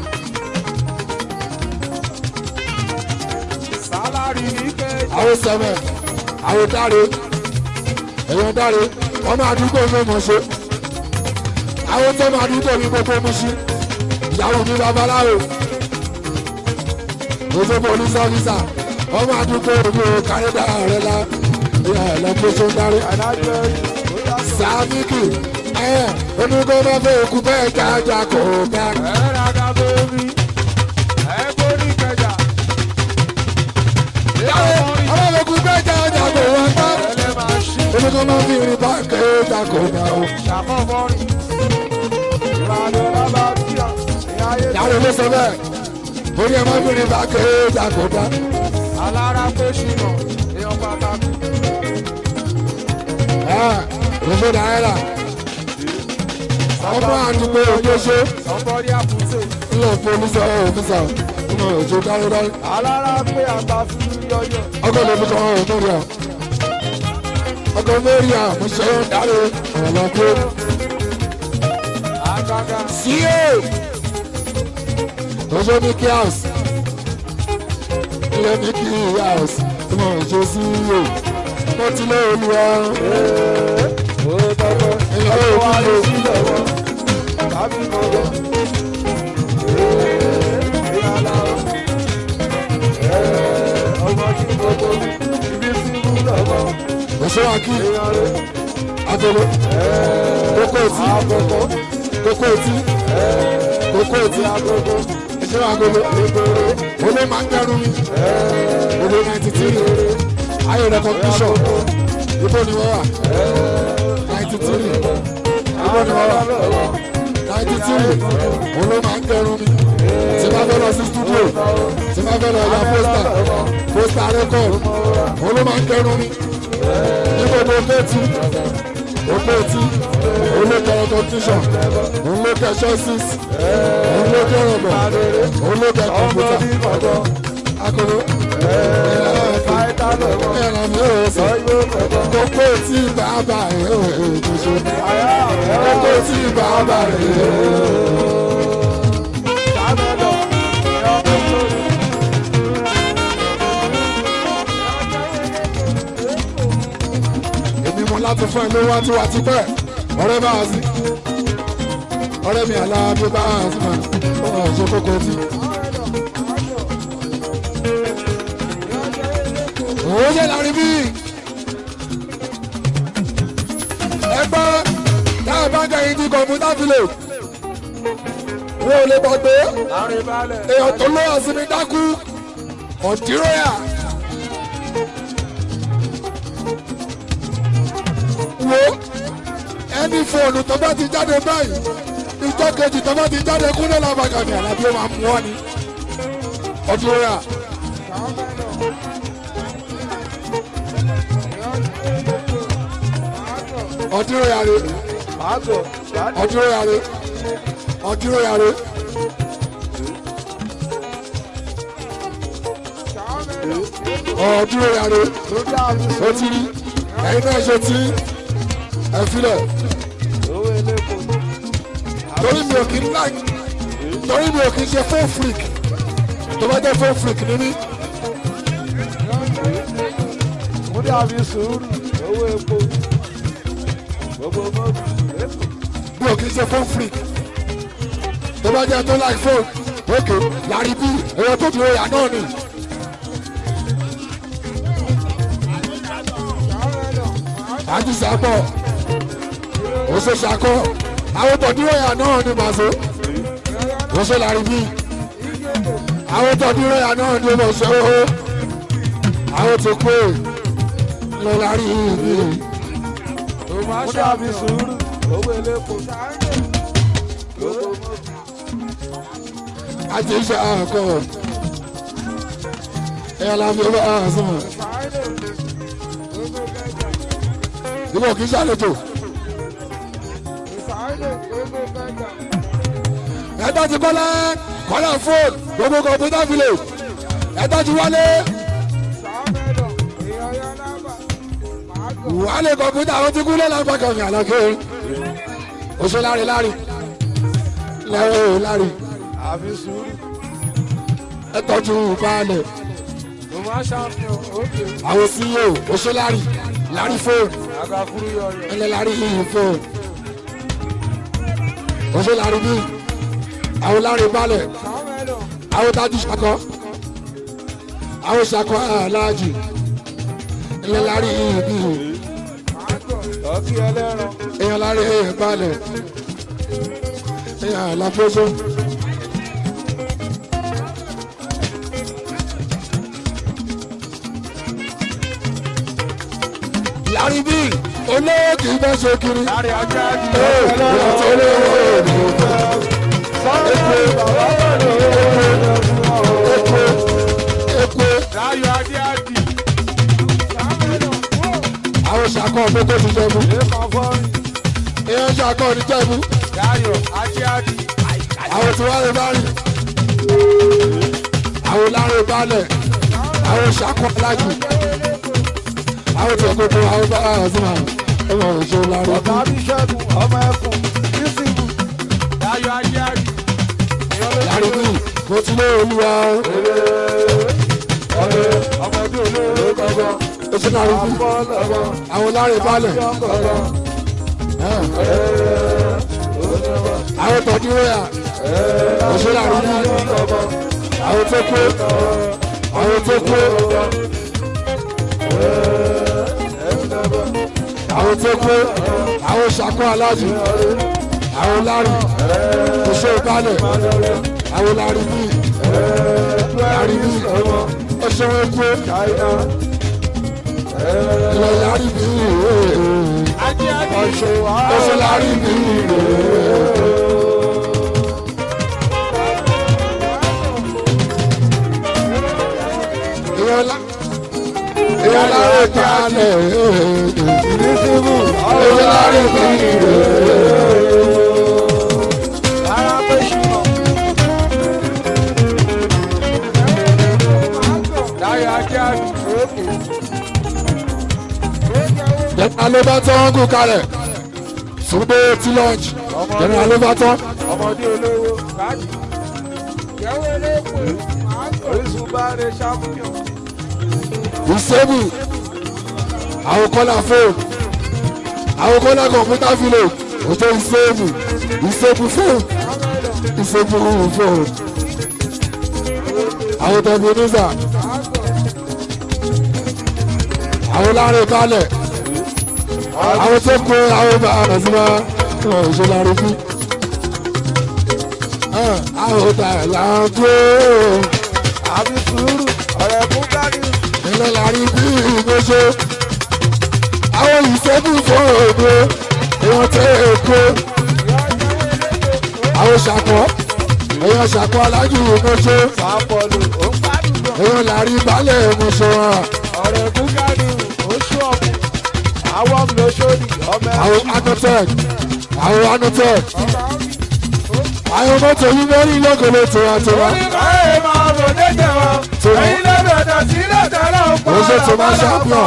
Sálárì ní kejì. Àwọn sẹ̀mẹ̀, àwọn dáre, èèyàn dáre, wọ́n máa dúpọ̀ mi mọ̀ ṣe. Àwọn tó máa dúpọ̀ mi gbogbo mi ṣí. Ìyàwó mi babaláwo. Oṣù police officer, wọ́n máa dúpọ̀ mi ò kárẹ́dà rẹ̀ la. Ìyá ẹ̀ lọ pé ṣó ń darí. Adájọ́ ó yàtọ̀. Sàmíkì, ẹ̀ onígbọ́n máa fẹ́ òkú bẹ́ẹ̀ jájà kò bá. Ẹ̀rọ àgàbọ̀mí. Ẹ̀kọ́ ní kẹjà. Ọlọ́run òkú bẹ́ẹ̀ jájà kò wá gbá. Ẹlẹ́ máa ṣí. Onígbọ́n máa fi irin bá kẹ́ẹ́jà kò bá o. Ṣàkọ́fọ́rìn. Ìbàdàn lábàbíà. Ìyá ayé Yàrá ló sọ bẹ́ẹ̀. Orí ẹ̀ máa fi irin bá kẹ́ẹ́jà kò bá. Alára pé ṣìnà. Èèyàn pàtàkì. Òṣò náírà. Ọmọ àdúgbò òjòṣe. Somebody àpùtè. Ilé polisi ọ̀fíìsà. Ọmọ òjò dáridári. Alára pé àgbà fún yọyọ. Ọkọ̀ lè fi kọ́ ọ̀rọ̀ mẹ́rin à. Ọkọ̀ mẹ́rin à mo ṣe ń dárí ọ̀rọ̀ lọ pé. Àgàgà. Sí o! Òṣò ní kí house. Ilé ní kí house. Ọmọ òjò sí o. Mo ti lé olúwa. Ó tọ́kọ. Ilé Ó wá lè òkúto. sí lọ́wọ́. Tàbí gbogbo. Ìyàlá. Ọmọ kí gbogbo. Ibi tí mú lọ́wọ́. Òṣò àkí. Èèyàn rẹ̀. Agolo. Kókó etí. Àkókò. Kókó etí. Kókó etí. Àkókò. Ìṣe agolo. Olé máa ń dẹrù mi. Olé 93. Ayé recognition. Ibo ni wọ́n wà? 93. Ibo ni wọ́n wà? 93. Olé máa ń dẹrù mi. Tí bá fẹ́ lọ sí studio. Tí bá fẹ́ lọ ya pósítà. Pósítà record. Olé máa ń dẹrù mi. Ibo ni okó etí? Okó etí. Olé kẹ recognition. Olé kẹ choices. Olé kẹ rọ̀bọ̀. Olé kẹ Ọmọ kọ̀mpútà. bí gbọ̀ngàn. Akolo. Fáìtà lọ́wọ́. Ẹ̀rọ mi ò sọ. Lọ́yọ̀ gbọ̀ngàn. Kókó tí bàbá rẹ̀ ò ṣe. Àyà rẹ̀ Kókó tí bàbá rẹ̀ ò. Sábẹ́lọ̀. Èèyàn tó sórí. Èmi mo láti fún ẹ lówó àti wà tipẹ́. Ọ̀rẹ́ bá a sí. Ọ̀rẹ́ mi àlá bí bá a sí mà. Ó ṣe kókó tí. Òun ṣe lárí bí. Ẹ gbọ́ táwọn bá ń jẹ́ ìdí kọ̀m̀pútà village. Wọ́n ò lè gbàgbé. Láàrin balẹ̀. Èèyàn tó lóyà sí mi dákú. Ọ̀díròyà. Wo ẹni fóònù tó bá ti jáde báyìí ìjọ kejì tó bá ti jáde kúnlẹ̀ làbàgàmì àlàbí ó máa mú ọ ni. Ọ̀díròyà. Ọ̀díròyà rè. Màgò. Ọ̀díròyà rè. Ọ̀díròyà rè. Ọ̀díròyà rè. Lórí àrùn. Ó ti rí ẹ̀yin náà ṣe tí ẹ filẹ̀ Owó elépo. torí mi ò kí ń like torí mi ò kí ń ṣe phone freak tó bá jẹ́ phone freak ni mí Múdí àbí sùúrù. Owó epo. Gbogbo mọ́tò. Èkó. mi ò kí ń ṣe phone freak tó bá jẹ́ tó like phone ok lárí bí èèyàn tó dúró yà náà ni. Àti sàpọ̀ oṣù sàkọ́ àwọn tó dúró yà náà ni màṣọ oṣù lárí bí àwọn tó dúró yà náà ni màṣọ àwọn tó kú lọ lárí bí. Múdí àbí sùúrù. Owó elépo. Gbogbo mọ́tò. Àti sàkọ́ ẹ̀ láfi ọba àṣọ. Ìwọ kì í ṣàlejò. Ẹ̀dá ti kọ́lá kọ́lá fóònù. Gbogbo Computer Village. Ẹ tọ́jú Wálé. Wálé kọ̀mpútà àwọn tí kúlẹ̀ lápá kan mi àlọ́kẹ́ oṣù láre láre lẹ́rọ láre Àfi sùúrù. Ẹ tọ́jú baálẹ̀. Mo máa ṣàfihàn òkè. Àwọn CEO oṣù láre láre fóònù. Àgàfúrú yọyọ. Ẹlẹ́ láre yìí fóònù oṣù láre bí àwọn láre baálẹ̀ àwọn tájú ṣakọ àwọn ṣakọ aláàjì ẹlẹ́ láre yìí bí Ọtí ẹlẹ́ran. Èèyàn láre balẹ̀ èèyàn àlàfóso. Lárí bí olówó kì í bá ṣe kiri. Láre ajá jù. Ee, ìyá tó lówó èdè Sọ́ọ̀rọ̀ bàbá pẹ̀lú epo epo. Láyọ̀ adé àdì. Àwọn ṣàkọ ọ̀fẹ́ tó ti jẹ̀bú. Lẹ́kàn fọ́rin. Èèyàn ṣàkọ ní jẹ̀bú. Láyọ̀ adé àdì. Àwọn tí wọ́n lè bá rìn. Àwọn láre balẹ̀. Àwọn ṣàkọ alájù. Àwọn tí gbogbo àwọn bá àwọn tí wọ́n ọmọ òṣèlú láre Ọ̀tá bí. bí ṣẹ́gun ọmọ ẹkùn. Bísíbù. Láyọ̀ adé àdì. Láre bí mo ti lé olúwa. Ọmọdé olóró Gbọ̀ngàn. Oṣù láre bí Afọ́lọ́gbọ̀n. àwọn láre balẹ̀. Yọ̀ngọ̀ngàn. Àwọn tọ́jú rẹ̀ oṣù láre bí àwọn tó kú àwọn tó kú àwọn tó kú àwọn ṣàkó alájù àwọn lárí oṣù balẹ̀ àwọn lárí bí lárí bí oṣù wọn kú China. ilẹ̀ lárí bí adé àdì. Ọ̀ṣọ́ oṣù lárí bí. Ìyẹn lárí balẹ̀ Bísíbù. oṣù lárí bí. Ara pé ṣùgbọ́n. Láyọ̀ adé àdì. Jẹ́nà ló bá tán kú kalẹ̀ Súnbé tí lọ́ọ̀jì. Jẹ́nà ló bá tán. Ọmọdé olówó. Káàdì. Orísun bá rẹ ṣàmúyàn. Ìsébù àwọn kọ́lá fóònù àwọn kọ́lá kọ̀ǹpútà fìlò òjò ìsébù ìsébù fóònù ìsébù fóònù. Àwọn tẹ̀bí nísà àwọn láre balẹ̀ àwọn tó kó àwọn bá àwọn sí máa wọn ò ṣe láre fún. Àwọn tà là ń tó Àfi sùúrù. Ọ̀rẹ́ fún káàdì. ilẹ̀ lárí bí ìgbésẹ̀. Àwọn ìṣẹ́bù fóònù èèyàn tẹ́ èkó. Àwọn ṣàkọ́ èèyàn ṣàkọ́ alájú ìgbésẹ̀. Sàpọ̀lù. Ó ń gbádùn gan. Èèyàn lárí balẹ̀ ìmọ̀ṣọ́ wọn. Ọ̀rẹ́ fún káàdì. Ó ṣú ọ̀mù. Àwọn ọmọ lóṣòdì. Ọmọ ẹkùn. Àwọn anotec àwọn anotec àwọn mọ́tò yìí mẹ́rin lọ́kọ̀ọ́lọ́ tiwantiwa. Oníkàwé máa bò jẹ́jẹ́ wọn. Ẹ̀yin lọ́dọ̀dọ̀ sí lọ́dọ̀ náà pa. Ó ṣe tó máa ṣàpọ̀.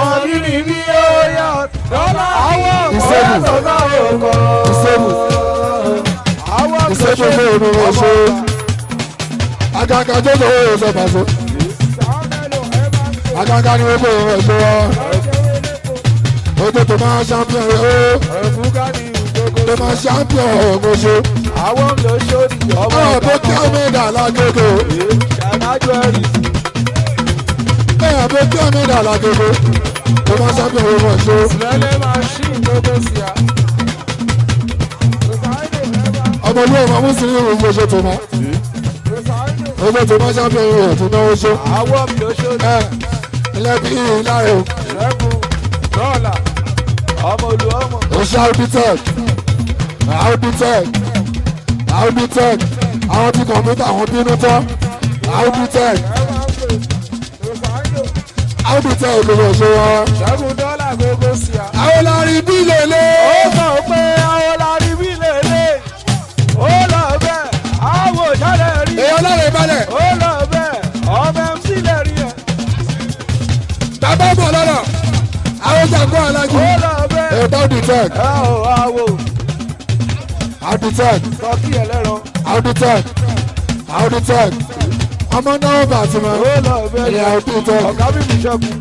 Òbí ni bí ó yá. Dọ́là àwọn Ìṣègùn. ọ̀rẹ́ tó náà ò kọ́. Ìṣègùn. Àwọn Ìṣègùn fún òun ló ṣe. Àgàgà tó lọ ó ṣe pàṣẹ. Àgàgà ni wọ́n kó òun ṣe wọ́n. Ó tó tó máa ṣàpọ̀ ó Ẹ̀fúgá ni ìgbógo. tó máa ṣàpọ̀ òun ṣe. Àwọn lóṣòdì ọmọ Ọ̀ bó kí ọmọ ẹ̀dá lágége. Ṣànájú ẹ̀rì. Ẹ̀ bó kí ọmọ ẹ̀dá lágége. Tó máa ṣàpọ̀ òun ṣe. Lẹ́lẹ́ máa ṣí ìgbógó sí a. Ọmọ olú ọmọ mùsùlùmí òun ṣe tó máa. Ó tó máa ṣàpọ̀ òun tó náwó ṣe. Àwọn lóṣòdì. Ẹ ilẹ̀ bí láre o. Ṣẹ́gun dọ́là. Ọmọ olú ọmọ. Oṣù Auditec Auditec Auditec àwọn tí kọ̀ǹpútà àwọn bínú tán Auditec Auditec ló lọ ṣe wọn. Ṣẹ́gun dọ́là gbogbo sí a. Àwọn lárí bí lélẹ̀. Ó mọ̀ pé àwọn lárí bí lélẹ̀. Ó lọ bẹ́ẹ̀, àwọn òṣàlẹ̀ rí. Èèyàn láre balẹ̀. Ó lọ bẹ́ẹ̀, ọmọ MC lẹ́rí ẹ̀. Bàbá bọ̀ lọ́rọ̀. Àwọn jàǹkó alájú. Ó lọ bẹ́ẹ̀. Ètò the tech. Ẹ ò àwò. How the tech. Tọ́kì ẹlẹ́ran. How the tech. How the tech. Ọmọ náà bà tí mo. Ó lọ bẹ́ẹ̀. Ẹ̀yà how the tech. Ọ̀gá mi mi ṣẹ́gun.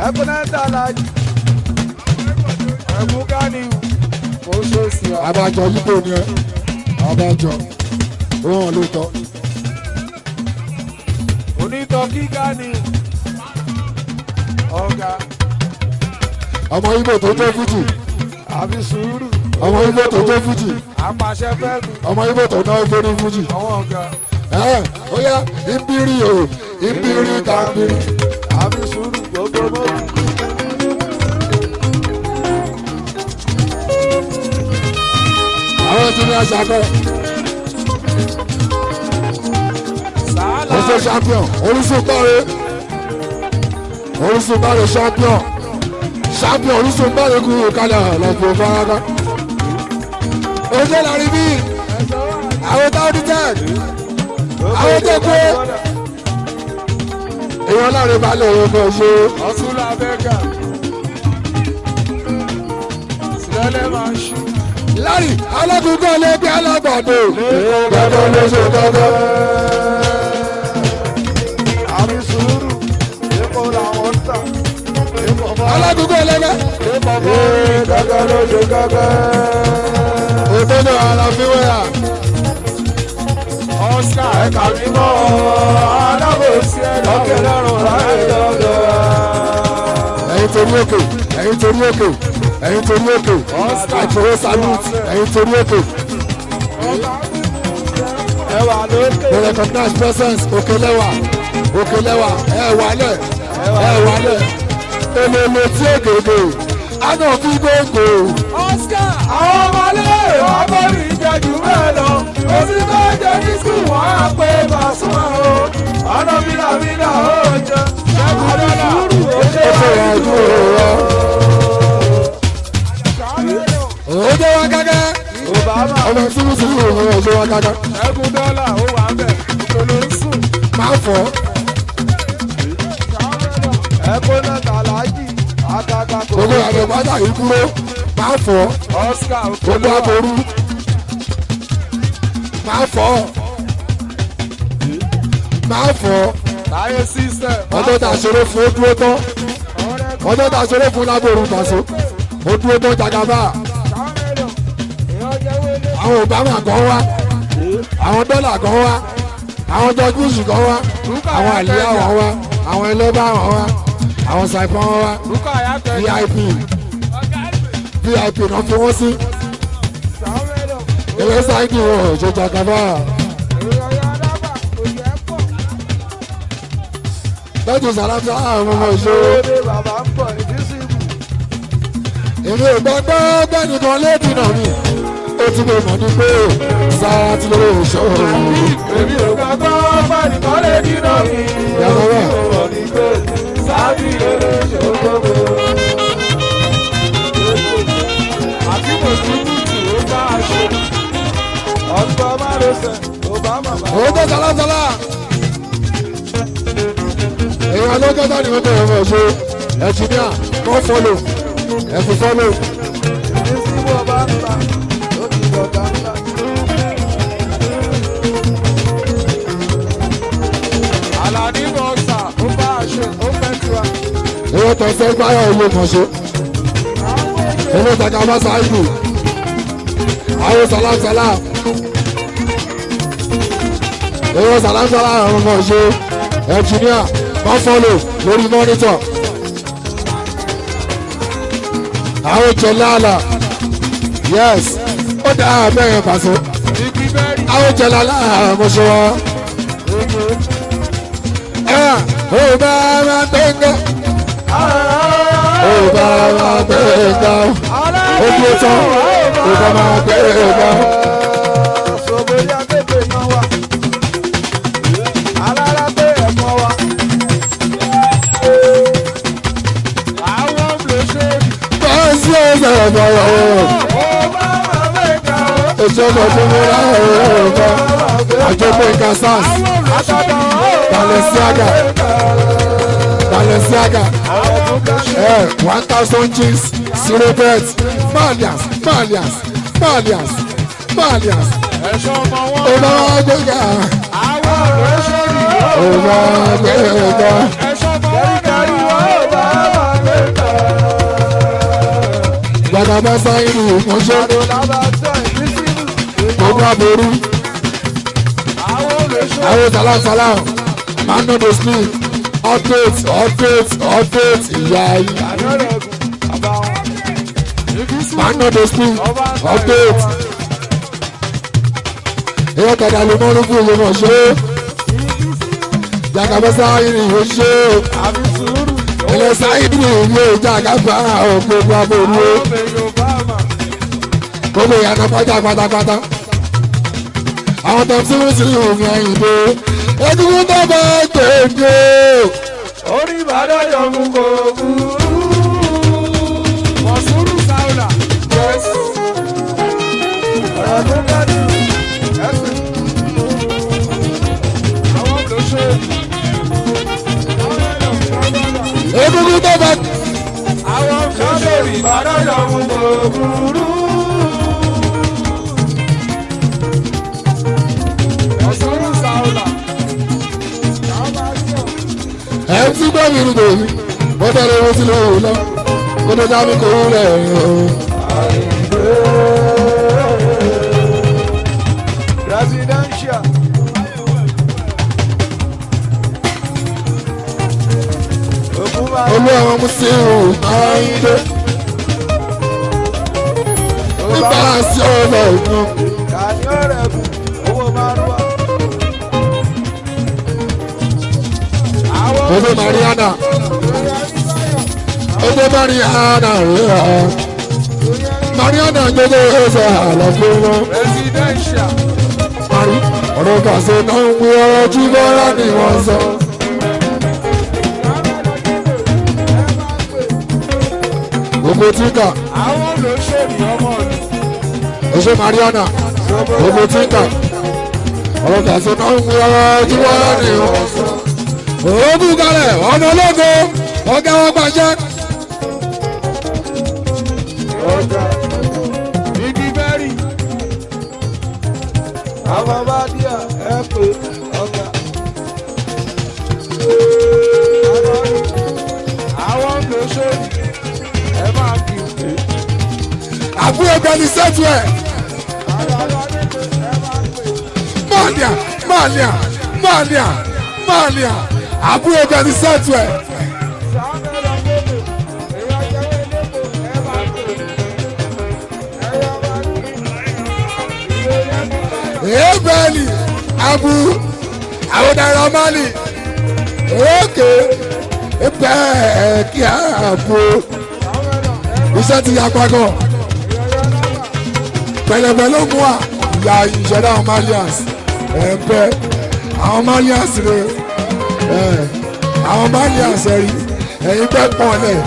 Ẹ̀kúnẹ́tà alájú. Ẹ̀kú Ganiu. Mo ṣe sí wa. Abájọ yípo ni ẹ. Abájọ. Ó hàn lóòótọ́. Onítọ̀kí Ganiu. Ọ̀gá. Ọmọ Ibo tó tó Fújì. Àfi sùúrù. Ọmọ Ibo tó tó Fújì. Apàṣẹ fẹ́mi. Ọmọ Ibo tó náwó fórí Fújì. Àwọn ọ̀gá. Ẹ ó yá ìbírí o ìbírí kàbírí. Àfi sùúrù gbogbo mọ́. Àwọn tí ní aṣa kọ́. Sàálà. Ó ṣe champion Orísun báre. Orísun báre champion. Champion Orísun báre kú kalẹ̀ lọ́pọ̀ fáráká. Oṣù lárí bí àwọn táwọn tẹ̀ àwọn tó kú. Èèyàn láre balẹ̀ òun kò ṣe. Ọ̀túnla Bẹ́gà. Sílẹ̀lẹ̀ máa ń ṣú. Lárí alágúngún ọlẹ́gbẹ́ alágbàdo. Gbẹ̀dọ̀ ló ṣe gbẹ̀dọ̀. Àfi sùúrù. Èkó làwọn ń tà. Èkó bọ́. Alágúngún ọlẹ́gbẹ́. Èkó bọ́. Gẹ́gẹ́ ló ṣe gẹ́gẹ́. Òtọ́jọ́ àlàfíwẹ́yà. Oscar. Ẹ̀ka mímọ́ alábòsí ẹ̀dá. Ọ̀kẹ́ lọ́rùn láì lọ́dọ̀. Ẹ̀yin torí òkè, ẹ̀yin torí òkè, ẹ̀yin torí òkè. Àjòwò salute, ẹ̀yin torí òkè. Ẹ wà lókè. We recognize presence Òkèlẹ́wà, Òkèlẹ́wà, ẹ wálẹ̀, ẹ wálẹ̀. Èlòlò tí ògèdè, àná fi gbòǹgbò. Oscar. Àwọn ọmọlé ọgọ́rì ìjẹ́jú bẹ́ẹ̀ lọ. Oṣù tó jẹ́ ní sùn wọ́n á pé Pasuma o. Ọ̀nà bílàbílà ó jẹ. Ṣẹ́gun dọ́là ó ṣe Ó ṣe ìrìnàjò rẹ̀. Ó jẹ́ wá gágá. Obama. Ọmọ sùúrù òun ò ṣe wá gágá. Ṣẹ́gun dọ́là ó wà ń bẹ̀. Òkèlè ń sùn. Máa fọ́. Ẹ̀kọ́ náà tàlájì. Àgàgà kò. Gbogbo àgbẹ̀ pátá yìí kúrò. Máa fọ́. Oscar Gbogbo Òkèlè wà. àbòrú. Máa fọ́. Máa fọ́. Táyé sísẹ̀. Ọjọ́ tá a ṣeré fún ó dúró tán. Ọjọ́ tá a ṣeré fún lábòrú pàṣẹ. Ó dúró tán jagaba. Àwọn Obama kan wá. Àwọn dọ́là kan wá. Àwọn George Bush kan wá. Àwọn àlìyá wọn wá. Àwọn ẹlẹ́bà wọn wá. Àwọn Saipan wọn wá. Lúkà Yàtọ̀. VIP VIP náà fi wọ́n sí. Ilé sáìdì wọn ò ṣe jagaba. Lọ́jọ́ sàlámù àwọn ọmọ ìṣòro. Ṣé bàbá ń bọ̀ ní dísìkù? Èmi ò gbàgbọ́ gbẹ́nìkan léèdì náà mi. Ó ti lè mọ̀ ní pé sáà ti lè ṣòro. Èmi ò gbàgbọ́ pàdìkọ́ lè dínà mi. Yàtọ̀ bẹ́ẹ̀. Èmi ò mọ̀ ní pé sábì lè ṣòkòkò. Àti mòtútù ó bá a ṣe. Ọ̀pọ̀ márosẹ̀ Obama bá. Òun tó sàlámù. Èèyàn ló kẹta ni wọ́n bẹ̀rẹ̀ ọmọ ìṣòro. Ẹ̀jìníà kọ́ fọ́lò. Ẹ̀fù fọ́lò. Dísìkù ọba ń ta, ó ti dọ̀gá ńlá. Àlàní bọ́sà ó bá a ṣe. Ó fẹ́ tiwa. Èèyàn tó ṣe gbáyà ìlú mọ̀ṣẹ́. Ilé ìtajà bá sáìdù. Àwọn sàlámù. Èèyàn sàlámù àwọn ọmọ ìṣòro. Ẹ̀jìníà kọ́ fọ́lò lórí mọ́nítọ̀. Àwọn jẹ̀láàlà. Yes. Ó dáa bẹ́ẹ̀ pàṣẹ. Igi bẹ́ẹ̀rì. Àwọn jẹ̀láàlà mọ̀ṣẹ́ wọn. Ó bá máa gbẹ̀ngàn. Ó bá máa gbẹ̀ngàn. Ó dúró tán. Ó bá máa gbẹ̀ngàn. Sọ̀bọ̀yá pépè náà wà. Alára pé ẹ̀fọn wa. Àwọn lóṣèlú. Bọ́sí ọ̀sẹ̀ ọ̀bọ̀rọ̀. Obama mẹ́ka o. Òṣèlú tó mú láàárọ̀ ọ̀gá. Àjọpọ̀ ìka SARS. Balenciaga. Balenciaga. 1,000 G's, 0 bet. Malias, Malias, Malias, Malias. Ọba gbẹ̀gà. Ọba gbẹ̀gà. Gbàgàbá sáyìn ìmọ̀ṣẹ́. Gbogbo àbòrú. Àwọn sàlásàlá man no dey sleep. Update update update ìyá yìí. Man no dey sleep. Update. Ìyá kàdà ló mọ́ lókun ìlú mọ̀ṣẹ́. Gbàgàbá sáyìn ìmọ̀ṣẹ́. Ilẹ̀ sáyìn ìlú ìjàgàbá gbogbo àbòrú. Gbogbo ìyànà pátá pátápátá. Àwọn tó ń tí wọ́n sì ń rìn àyìnbó. Egungun tó bá gbèǹde. Orí Ìbàdàn yọ̀mú kò burú. Mọ̀súrù Sáúlà. Ọ̀rọ̀ tó dájú. Ẹ̀sìn. Àwọn olóṣèlú. Egungun tó bá. Àwọn olóṣèlú. Ìbàdàn yọ̀mú kò burú. Mọ̀súrù Sáúlà. Ẹ̀ ń tí gbọ́ mi rúdò mi. Mo tẹ̀lé owó sí lóhùn lọ. Kó tó já mi kó rẹ̀ o. Presidential. Olú àwọn Mùsùlùmí máa ń dé. Nípa sí ọ̀nà ògùn. Kàní ọ̀rẹ́ kù, owó márùwá. Ojú Mariana. Ojú Mariana rẹ̀. Mariana gbogbo ẹsẹ̀ àlàfo wọn. Presidential. Mari ọ̀rọ̀ kàṣẹ náà ń wí ọ̀rọ̀ jí bọ́lá ni wọ́n sọ. Gbogbo tíkà. Àwọn olóṣèlú ọmọ mi. Oṣù Mariana. Gbogbo tíkà. Ọ̀rọ̀ kàṣẹ náà ń wí ọ̀rọ̀ jí bọ́lá ni wọ́n sọ. Òògùn kalẹ̀ ọ̀nà ológo ọ̀gá wọn pàṣẹ. Igi bẹ́rì. Àwọn bá díà ẹ pé ọ̀gá. Àwọn olóṣèlú. Ẹ máa kì í. Àbúrò gbani sẹ́tù ẹ̀. Mọ̀lìà mọ̀lìà mọ̀lìà mọ̀lìà àbúrò gbani sẹ́tù ẹ̀. Ebeli abu àwọn Naira Marley òkè bẹ́ẹ̀ kí àbò iṣẹ́ ti ya pagọ́ pẹ̀lẹ́pẹ̀ ló mú wa ìyá ìṣẹ̀dá àwọn Malians ẹ̀ẹ́pẹ́ àwọn Malians rẹ̀ ẹ̀ àwọn Malians ẹ̀rí ẹ̀yin bẹ́ẹ̀ pọ̀ lẹ̀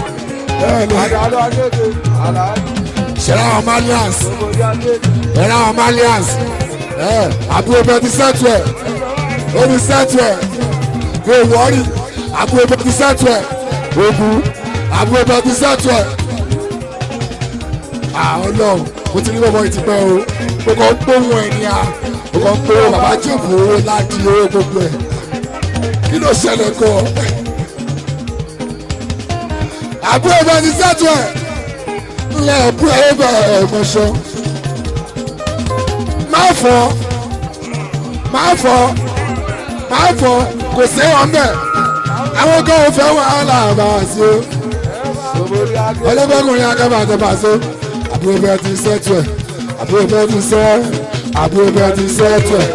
ẹ̀ lẹ̀ Àdàlọ́ Adéke, Àlàájì, ìṣẹ̀dá àwọn Malians Ògbójú Adéke. ẹ̀rọ àwọn Malians ẹ̀ àbúrò bẹ́ẹ̀ ti sẹ́tù ẹ̀ ó ti sẹ́tù ẹ̀ kò wọ́ọ̀rì àbúrò bẹ́ẹ̀ ti sẹ́tù ẹ̀ ògùn àbúrò bẹ́ẹ̀ ti sẹ́tù ẹ̀. Àwọn ọlọ́run mo ti ní bọ́bọ́ yìí ti pẹ́ o mo kàn ń gbóhùn ẹ̀ ní a mo kàn ń gbóhùn bàbá jẹ̀bù owó láti owó gbogbo ẹ̀ kí ló ṣẹlẹ̀ kọ́ àbúrò bẹ́ẹ̀ ti sẹ́tù ẹ̀ ńlẹ̀ àbúrò bẹ́ẹ̀ mọ̀ṣọ́ má fọ́ má fọ́ má fọ́ kò sí wọn bẹ́ẹ̀ àwọn kan ò fẹ́ wàhálà bá a sí o Ògbójú Adéke. ọlọ́gbọ́kùnrin akẹ́bà àtẹ̀bà sí àbúrò bẹ́ẹ̀ ti sẹ́tù ẹ̀ àbúrò bẹ́ẹ̀ ti sẹ́ àbúrò bẹ́ẹ̀ ti sẹ́tù ẹ̀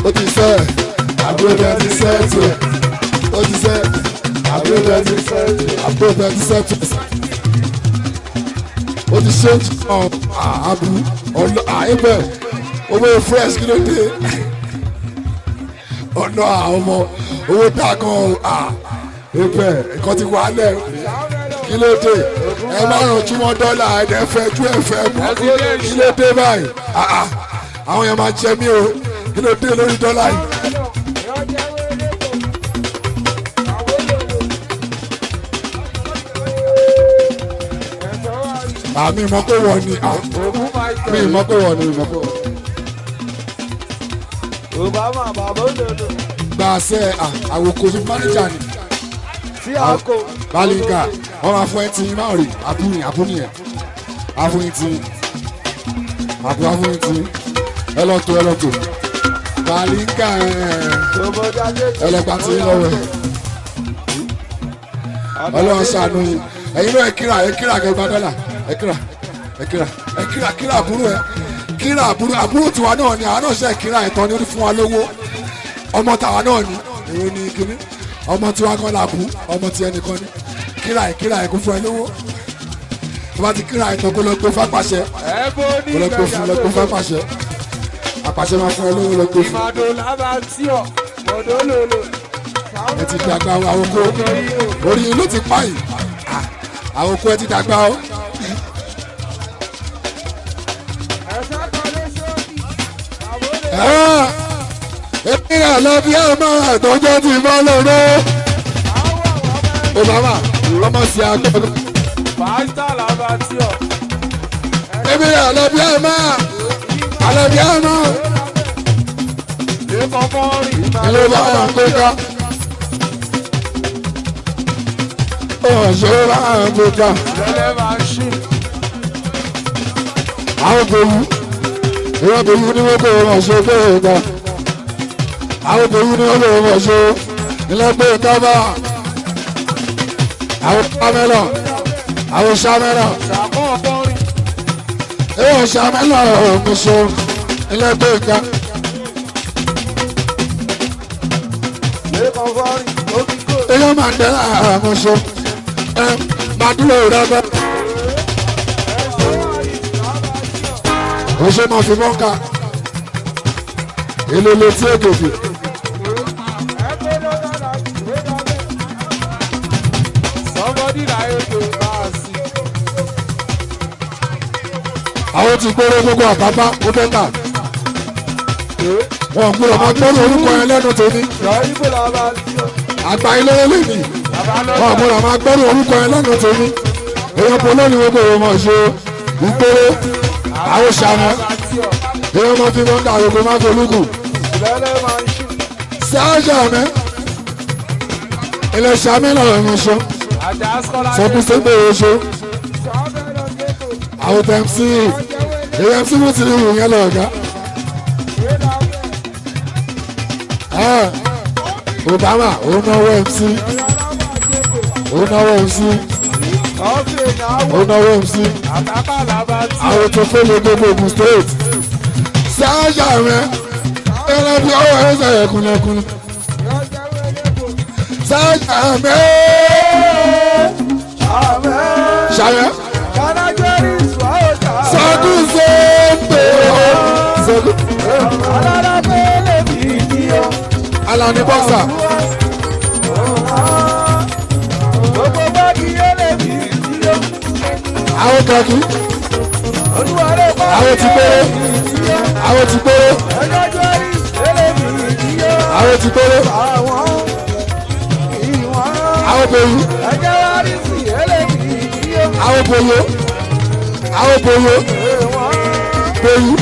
ó ti sẹ́ àbúrò bẹ́ẹ̀ ti sẹ́tù ẹ̀ ó ti sẹ́ àbúrò bẹ́ẹ̀ ti àbúrò bẹ́ẹ̀ ti sẹ́tù ẹ̀ ó ti ṣe ọ̀ àbú ọ̀nà àìbẹ̀ owó fresh kí ló dé ọ̀nà àwọn ọmọ owó tá a kan ẹ̀bẹ̀ nǹkan ti wà lẹ̀ kí ló dé ẹ má ràn túmọ̀ dọ́là ẹ̀dẹ̀ fẹ́ ju ẹ̀fẹ́ mọ́ kí ló dé báyìí. Àwọn èèyàn máa jẹ mí o. Kí ló dé lórí dọ́là yìí? Àmì ìmọ̀ pé wọ̀ ni. Mi ìmọ̀ pé wọ̀ ni ìmọ̀ pé wọ̀. Obama bàbá òdòdó. Gbàṣẹ àwòkọ́ fún mánéjà ni. Tí a kò. Balinga, wọ́n máa fún ẹ tí máa rí àbúrò àbúrò yẹn. Àfún yín tí. Àbúrò àfún yín tí. Ẹ lọ tó ẹ lọ tó. Balinga ẹ lọ gba tí lọ́wọ́ ẹ. Ọlọ́run ṣàánú yín. Ẹ̀yin náà ẹ kíra kẹgbà dọ́là. Ẹ kíra ẹ kíra ẹ kíra kíra àbúrò ẹ. Kíra àbúrò àbúrò tiwa náà ni àwọn náà ṣe kíra ẹ̀tọ́ ni ó fún wa lówó. Ọmọ tàwa náà ni èwo ni kíní ọmọ tiwa kan là bú ọmọ tí ẹnìkan ni kíra ẹ̀ kíra ẹ̀ kó fún ẹ lówó tó bá ti kíra ẹ̀ tán kó lọ gbé fápàṣẹ kó lọ gbé fún lọ gbé fápàṣẹ àpàṣẹ máa fún ẹ lówó lọ gbé fún. Ẹ ti dàgbà àwọn kó orí ló ti pa yìí àwọn kó ẹ ti dàgbà o. Èmi àlọ́ bí ọmọ àtọ́jọ́ ti bọ́ lọ́rọ́. Obama ọmọ sí agbọ́dọ̀. Èmi àlọ́ bí ọmọ àlọ́ bí ọmọ. Ilé bá wà ń gbéga. Ọ̀ṣọ́ bá ń gbéga. Àwọn bòwú. Ìwọ́n bòwú ni wọ́n bòwú ọ̀ṣọ́ gbéga. Àwọn obìnrin ní olóòwò ọ̀ṣọ́ ilẹ̀gbẹ́ ìtọ́bà àwọn pàmẹ́lọ̀ àwọn sàmẹ́lọ̀ ẹ̀wọ̀n sàmẹ́lọ̀ ọ̀mùsọ̀ ilẹ̀gbẹ́ ìka. Eyọ́ Mandela àmùsọ̀ ẹ màdúró rẹ́bẹ̀. Oṣù máa fi mọ́ka èlò létí èkejì. Àwọn ti gbóró gbogbo àbábá ó bẹ́tà. Wọ́n gbúdọ̀ máa gbóró orúkọ yẹn lẹ́nu tèmi. Àgbà ilé lè mi. Wọ́n gbúdọ̀ máa gbóró orúkọ yẹn lẹ́nu tèmi. Èèyàn polo ni gbogbo ìwọ̀n máa ṣe ìgbóró. Àwọn ṣàmọ́. Èèyàn máa fi mọ́ńdà àròkọ máa folúkù. Sáájà mẹ́. Ilẹ̀ ṣàmì lọ́rọ̀ ìmọ̀ṣọ́. Sọ́kùn sẹ́gbẹ̀ oṣù. Àwọn tẹ̀ MC èyí MC mú ti wù yẹn lọ́ọ̀gá. Obama ó náwó MC ó náwó MC ó náwó MC àwọn tó fẹ́lẹ̀ gbogbo Ògùn state. Sáájà rẹ̀ ẹ̀rọ bí ọwọ́ ẹ̀sẹ̀ ẹ̀kúnlẹ̀kúnlẹ̀. Sáájà rẹ̀ ṣàyẹ̀. Sọdún sọ́ọ̀tò sọdún. Alani boxer. Àwọn kàkí. Àwọn ti péré. Àwọn ti péré. Àwọn ti péré. Àwọn bòyú. Àwọn bòyú. Àwọn bòyú. Bòyú.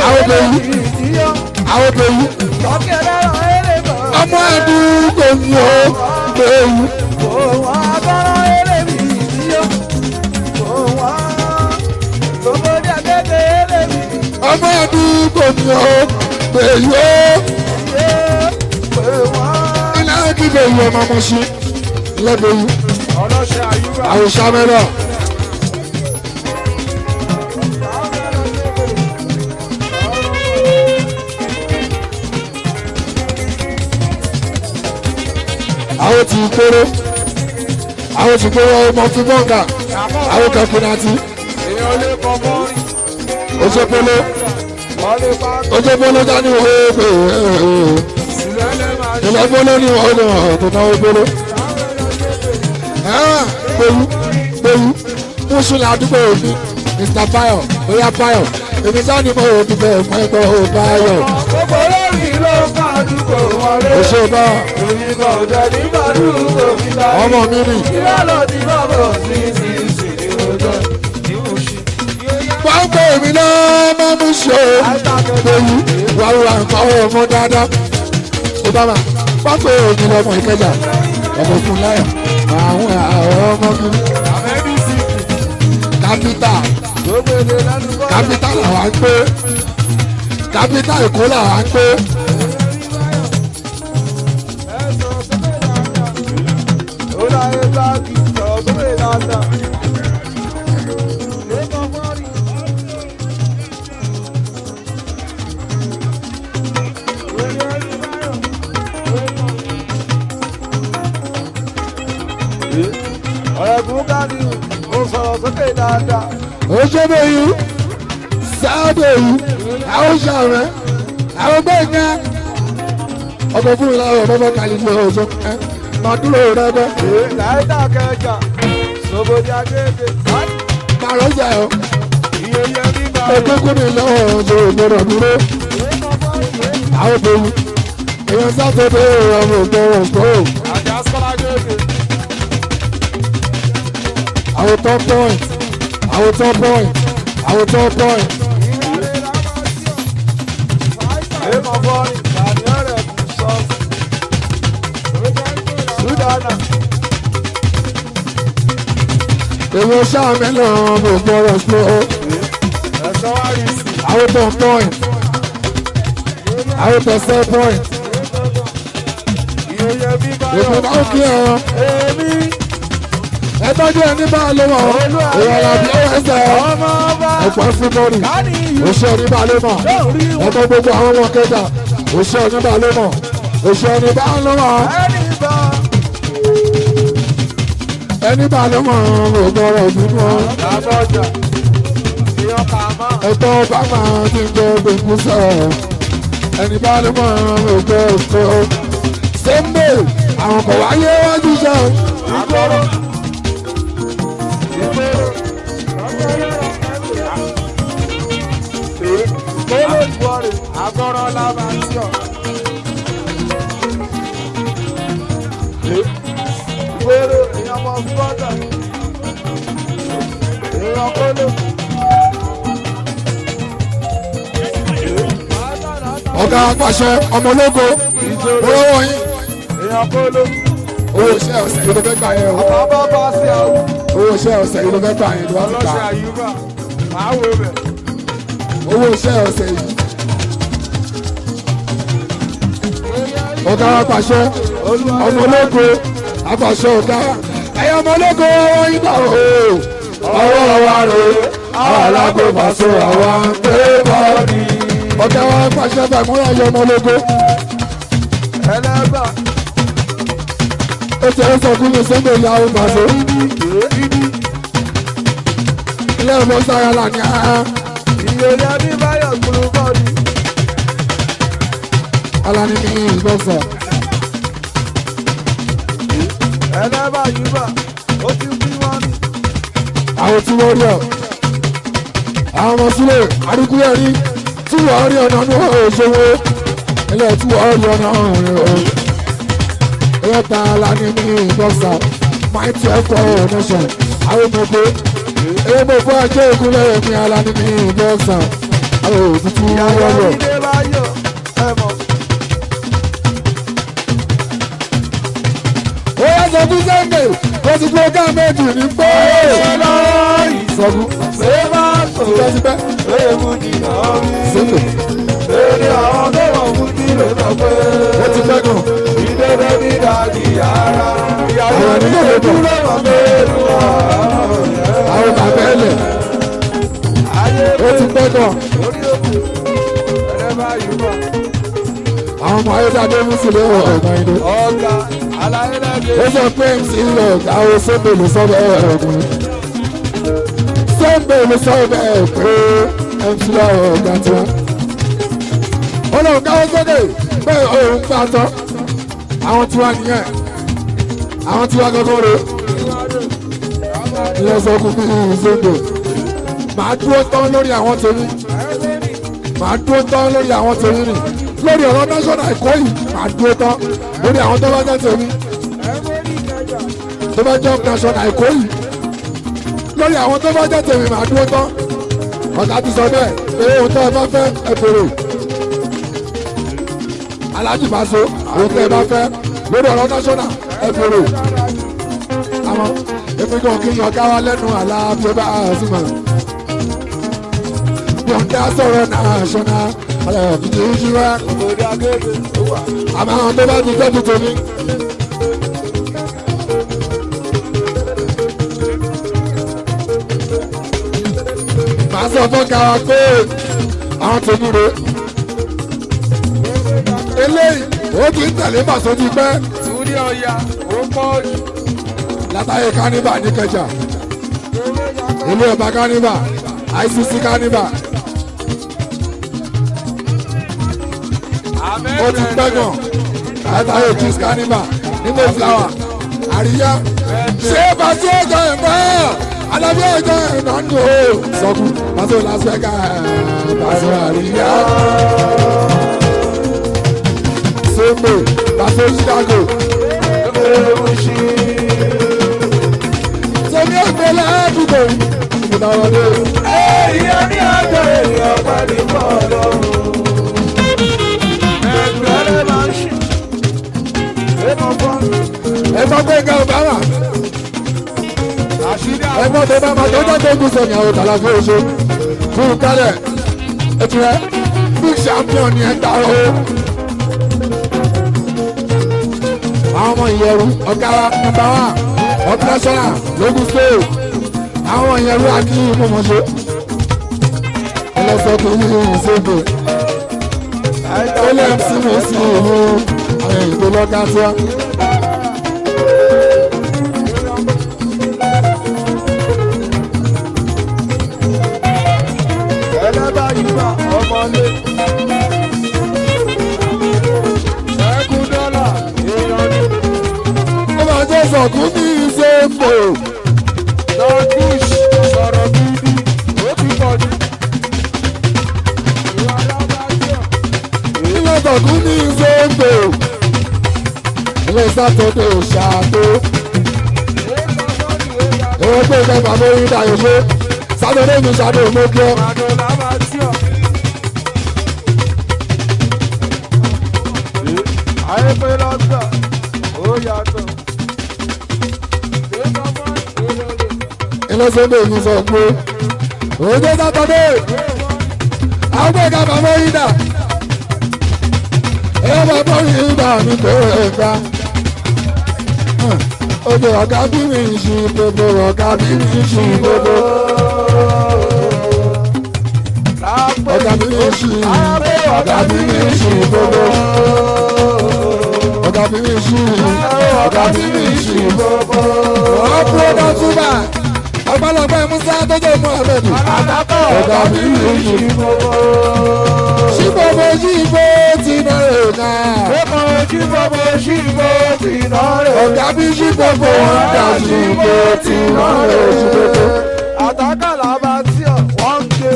Àwọn bòyú. Àwọn bòyú. Ọmọ àdúgbò mi ò bòyú. Ọmọ àdúgbò mi ò bòyú. Ilé kí bòyú ọmọ ọmọ sí lẹ́bòyú. Àwọn sàmẹ́rọ̀. Àwọn ti kóró àwọn ti kóró ọmọ fún bọ́ǹkà àwọn kan kùnàtì ojúbolo ojúbolo dání ooo. Ilẹ̀ bóló ní ọgbọ̀n ọ̀tún náà bóló. Gbòwú gbòwú Mùsùlùmí àdúgbò mi Mr. Bayo oya Bayo èmi sáà ni mo ò dùbẹ̀ mọ́ ẹgbẹ́ ò Bayo. Gbogbo olórí ló ń bá àdúgbò wọlé. Oṣù bá Èmi kò jẹ́ nígbà àdúgbò mi láyé. ọmọ mi nì. Ìyá lọ ti bá bọ̀ sí sí sí ní ọjọ́. Wọ́n pè mí náà máa mú ṣe o. Gbòwú wàhùwà nǹkan ọmọ dáadáa. Obama wọ́n pè mí lọ́mọ Ìkẹjà ọmọ fún láyọ̀ àwọn ọmọ kiri. Kápítà kápítà làwa ń gbé kápítà Èkó làwa ń gbé. Ọ̀rẹ́gun Gani ó sọ̀rọ̀ sókè dáadáa. Òṣèbèyí sábèyí àwọn sàrẹ́ àwọn gbẹ̀ngàn ọkọ̀ fún mi láwọn ọmọ kàlí ní ọjọ́ ẹ máa dúró rẹ bẹ́. Láìdá kẹjà, Sobodi Agége, Màrọ̀ jà ọ́ iye yẹn nígbà ẹgbẹ́ kún mi lọ́wọ́ ọjọ́ ìgbọ́dọ̀ dúró. Àwọn bèbí èèyàn sátọ̀dẹ̀ ọmọ ìgbọ́rọ̀ gbọ́. Àjà Sọ́lá Gègé. Àwọn top point àwọn top point àwọn top point. Èèmọ̀ fọ́ọ̀rì, Gani ọ̀rẹ́gun sọ́ọ̀sì. Súdánà, Èèyàn sàmì lọ́wọ́ ọmọ ìgbọ́rọ̀ gbọ́. Ẹ̀sọ́ wá rí sí. Àwọn top point àwọn top seven point. iye yẹn nígbà Èmi náà kí ẹ Èmi ẹ tọ́jú ẹ ní bá a ló mọ̀ èèyàn làbí ẹsẹ̀ ọmọ ọba ọ̀pọ̀ fúnbọ́ọ̀lù Gani yìí oṣù ẹni bá a ló mọ̀ lórí wọn. ẹ̀tọ́ gbogbo àwọn ọmọ kẹta oṣù ẹni bá a ló mọ̀ oṣù ẹni bá a ló mọ̀ Ẹni bá ẹni bá a ló mọ̀ ọgbọ́rọ̀ bínú ọ àbọ̀jà, èèyàn kà máa. ẹ̀tọ́ bá máa ti ń gbọ́ gbogbo sọ̀rọ̀ ẹni bá a ló mọ̀ ọgbọ́rọ̀ sẹ́ńbẹ̀ àwọn kò wáyé wájú sọ Ìgboro. Ìgboro. Kóló ìwọ́rè. Agọ́rọ́ lábá tí ọ̀. Ìgboro èèyàn mọ fúgọ́tà. Èèyàn kóló. Ọ̀gá apàṣẹ ọmọ ológo olówó yín Èèyàn kóló. owó iṣẹ́ ọ̀sẹ̀ yìí ló fẹ́ gbà yẹn o. Bàbá bá sí àwọn. Owó iṣẹ́ ọ̀sẹ̀ yìí ló fẹ́ gbà yẹn ló wá ti Ọlọ́ṣẹ́ gbà. Àyùbá. Màá wo bẹ̀. Owó iṣẹ́ ọ̀sẹ̀ yìí. Ọ̀gá apàṣẹ ọmọ ológo apàṣẹ ọ̀gá ẹ̀yà ọmọ ológo ọwọ́ yín bá o. Ọwọ́ wa rè é àwọn alágbèbàṣọ àwa ń pè bọ́ọ̀dì. Ọ̀gá wa apàṣẹ bàmúrà yọ ọmọ ológo. Ẹlẹ́bà. Ó ti ẹ̀ sọ fún mi sẹ́gbẹ̀ ìyá àwọn pàṣẹ. Ilé ọmọ sára là ní áá. Ìyòlẹ̀ Adébáyọ̀ gbúrú bọ́ọ̀lù. Alani ní ìgbọ́sọ̀. Ẹlẹ́bà Yúbà. Ó ti bí wọ́n ní. Àwọn tí wọ́n rí ọ àwọn ọmọ sílẹ̀ àdúgbò rí tí wọ́n rí ọ̀nà ní òṣòwò ilẹ̀ tí wọ́n rí ọ̀nà ọ̀rìn o ẹ̀yẹ́ ta Alani ní ìgbọ́sọ̀ mighty ẹ̀kọ́ nation àwọn ọmọ ogun ẹ̀yẹ́ mọ̀ fún ajé ìkúnlẹ̀ ẹ̀mí Alani ní ìgbọ́sọ̀ àwọn òtútù Ìyàwó wọ́rọ̀ Adébáyọ̀ ẹ mọ̀. Ó yẹ sọ fún Sunday kó ti program méjì ní pé sọ fún Ṣé máa tó tipẹ́tipẹ́ ewu jìnnà rí? Sunday Èrè àwọn tó wọ̀ fún kí ló sọ pé ó ti pẹ́ gan. ìdẹ́gbẹ́ ní dàdí ara. Ìyàwó Àwọn ní ènìyàn ló bọ̀. dúró mọ̀ pé wà. Àwọn bàbá ẹlẹ̀ Ayé ó ti pẹ́ gan. orí òkú ẹlẹ́bà Yúbà. Àwọn ọmọ ayédáadé mùsùlùmí ọ̀gbọ̀n ìdó. Ọ̀gá aláyé lẹ́gbẹ̀ẹ́. Ó sọ pé MC lọ àwọn Sunday ló sọ bẹ́ẹ̀ ọ̀gbìn. Sunday ló sọ bẹ́ẹ̀ pé MC lọ ọ̀gá tiwa. Ó lọ káwọ́ sókè pé òun gbà tán. Àwọn tiwa nìyẹn. Àwọn tiwa gangan rè. Ilé sọ́kù bí ìṣèǹdò. Màá dúró tán lórí àwọn tèmi. Màá dúró tán lórí àwọn tèmi nì. Lórí ọ̀rọ̀ national Èkó yìí, màá dúró tán lórí àwọn tó bá jẹ́ tèmi. Tó bá jẹ́ national Èkó yìí. Lórí àwọn tó bá jẹ́ tèmi, màá dúró tán. Ọ̀gá ti sọ bẹ́ẹ̀, pé ohun tó ẹ bá fẹ́ ẹ bèrè. Aláàjì Paso, ohun tó ẹ bá fẹ́ lórí ọ̀rọ̀ national ẹ bèrè. Àmọ́ èmi kan kí n yàn káwá lẹ́nu àlàáfíà bá a sì mọ̀. Yọ̀ǹda sọ̀rọ̀ national aláàfíà ìṣúra. Àmọ́ àwọn tó bá ti jẹ́ tuntun mi. Màá sọ fún káwa pé àwọn tèmi rè. Eléyìí ó ti ń tẹ̀lé Paso ti pẹ́. Túndé Ọya ó pọ̀ jù. Látàyè kánífà ní Ìkẹjà. Ilé ọba kánífà, ICC kánífà. Ó ti pẹ́ gan. Látàyè Juice kánífà ní Mayflower, àríyá. Ṣé Paso ọjọ́ ẹ̀fọ́? Alábí ọjọ́ ẹ̀nà ń lò ó. Sọ́kù Paso Las Vegas, Paso àríyá. Sèmbè, Paso Chicago. Sèmi ẹgbẹ́ ládùúgbò ìgbà wọlé. Èyí ní ọjọ́ èèyàn pẹ̀lú bọ́ọ̀lù. Ẹgbẹ́rẹ́ máa ń ṣe. Èèmọ̀ fún Ẹ̀gbọ́n pé nǹkan ò bá wà. Àṣírí àwọn Ẹ̀gbọ́n tó bá máa tó jẹ́ gbógun sọ̀nì àwọn tàlàfé oṣù. Fún kálẹ̀, ètò rẹ̀ big champion ni ẹ gbà o. Àwọn ọmọ ìyẹ̀rù ọ̀gá nọ́mbà wà ọ̀pẹ́sọ̀nà lógún state. Àwọn ìyẹ̀rù àti ìmọ̀mọ̀ṣe. Ẹlẹ́sọ̀ kì í ní ìṣègùn. Ó lẹ́ sí mi sí ìlú àwọn èyí lọ́gá tí wọ́n. ẹlẹ́bàá yìí bá ọmọlé. ẹkún dọ́là èèyàn ní Ó máa jẹ́ sọ̀kún ní ìṣègùn. Lọ́kùs sọ̀rọ̀ gidi ó ti pọ̀ jù. Ìwà alábàájọ́ Ilé sọ̀kún ní ìṣègùn. Ilé sátọ̀dẹ̀ ṣàtó. èèkàn bọ́ọ̀lù èèyàn Ewé pé ìfẹ́ bàbá orí dayọ̀ ṣe. Sátọ̀dẹ̀ mi ṣàdó mo kí ọ. àdó làbàájọ́. Ayé pé lọ́tọ̀ ó yàtọ̀. Èèkàn bọ́ọ̀lù èèyàn Ilé sọ́dọ̀ mi sọ pé òjò sátọ̀dẹ̀. Àwọn pé ìka bàbá orí dà. Ewé bàbá orí dà mi pé ẹ̀ka. Odò ọ̀gá bí mi ṣì gbogbo ọ̀gá bí mi ṣì gbogbo. Ọ̀gá bí mi ṣì ọ̀gá bí mi ṣì gbogbo. Ọ̀gá bí mi ṣì ọ̀gá bí mi ṣì gbogbo. Ọ̀pọ̀ túbà ọ̀pọ̀lọpọ̀ Musa tó jẹ́ Muhammed. Ọ̀gá bí mi ṣì gbogbo. ṣì gbogbo ṣì gbó ti náà rè náà. Èèmọ̀ ojú gbogbo ṣì gbó ti náà rè. Ọ̀gá bí ṣì gbogbo wọn dà ṣì gbó ti náà rè ṣì gbogbo. Àtàkàlà bá tí ọ̀ wọ́n ń gbé.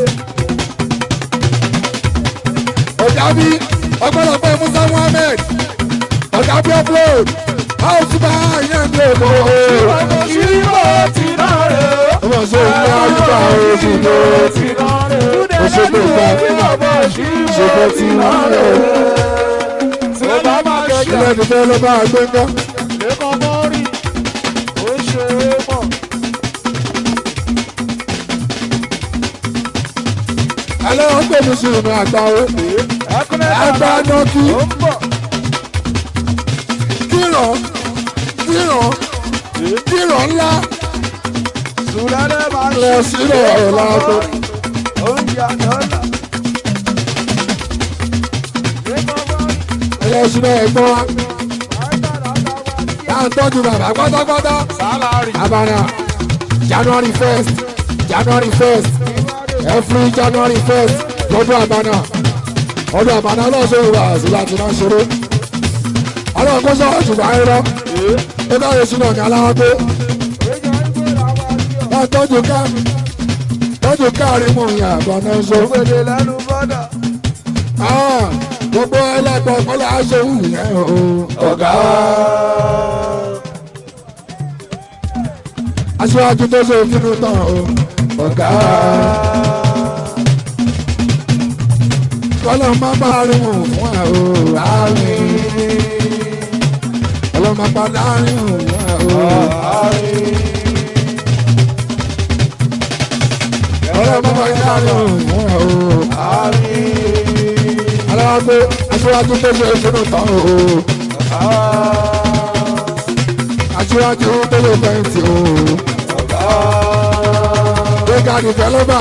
Ọ̀gá bí ọ̀pọ̀lọpọ̀ Musa Muhammed. Ọ̀gá bí upload. House bá yẹn ń lè mọ́ o. Gbogbo ṣì gbó ti náà rè. Ọmọ ṣe ń yá yípa oṣù tó. Ti náà rè. Oṣù tó gbà. Gbogbo ṣì Ṣé gbó kò ti ti náà náà rè. rè? Tó bá máa kẹ̀kẹ́. Ilé ìdìbò ló bá gbé ńgọ́. Èèkàn bọ́ọ̀lù ó ṣe é mọ̀. Alẹ́ wọn pè mí sí ìrìn àgbà o. Àgbà nọ́kì. Ó ń bọ̀. Kírọ̀ kírọ̀ kírọ̀ ńlá Sùlẹ́lẹ̀ máa ń lọ sílẹ̀ ọ̀rọ̀ láàbọ̀. Ó ń ya dọ́là. Èèkàn bọ́ọ̀lù Ilé ìṣúná ẹ̀gbọ́n wa. àìsàn àtàwọn Tá à ń tọ́jú bàbá pátápátá. sálárì. Abana January 1st January 1st every January 1st lọ́dún Abana ọdún Abana lọ́sọ̀ ìwà àti láti máa ṣeré. Ọlọ́run kó sọ̀rọ̀ ṣùgbọ́n ayé lọ. Ó káyọ̀ sínú ọ̀gá aláwọ̀ pé. Wọ́n tọ́jú ká tọ́jú káàrí mú ìyá àbọ̀ náà ṣe. Ògbèdè lẹ́nu bọ́dà. Gbogbo ẹlẹ́gbọ̀n kọ́lá aṣọ òwú yẹn o. Ọ̀gá. Aṣíwájú tó ṣe fínú tán o. Ọ̀gá. Kọ́lá má bá rí mú fún ẹ o. Àmín. Kọ́lá má bá rí mú fún ẹ o. Àmín. Kọ́lá má bá rí mú fún ẹ o. Àmín. Aláwọ̀ aṣíwájú tó ṣe fínú tán o. Aṣíwájú tó lè fẹ̀yìntì o. Ọ̀gá. Gbéga nìfẹ́ ló bà.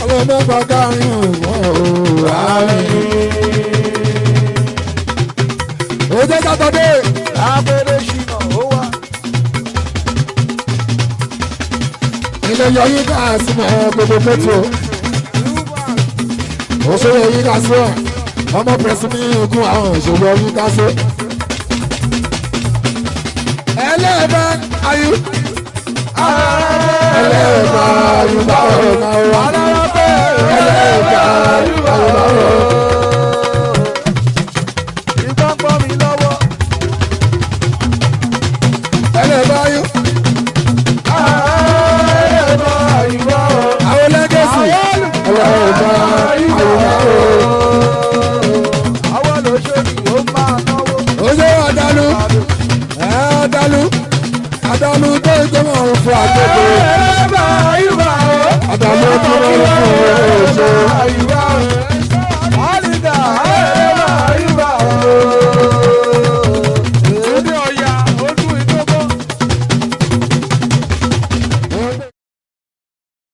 Ọlọ́mọ bá kárin òun o. Àmín. Òjò Sátọ̀dé. Lápẹ̀rẹ̀ ṣìnà ó wà. Ilé yọ yín ká sí mọ́ gbogbo fẹ́tò. Òṣèré yín ká sí ọ̀. Ọmọ pẹ̀sì ní ikú àwọn òṣèré yín ká sí. Ẹlẹ́ẹ̀bá ayú. Ẹlẹ́ẹ̀bá ayú bá ọ̀gá wa. Ẹlẹ́ẹ̀bá ayú bá ọ̀gá wa. Ìbọn gbọ́ mi lọ́wọ́. Ẹlẹ́ẹ̀bá ayú. Ẹlẹ́ẹ̀bá ayú bá ọ̀gá. Àwọn lẹ́gẹ̀sì. Ẹlẹ́ẹ̀bá ayú bá ọ̀gá. Àwọn olóṣèlú ó máa náwó. Oṣù Adalu. Adalu. Adalu tó ń jẹ́ mọ̀ fún àgbègbè. Ẹlẹ́ẹ̀bá ayú bá ọ̀gá. Adalu tó ń fún oṣù. Ayú bá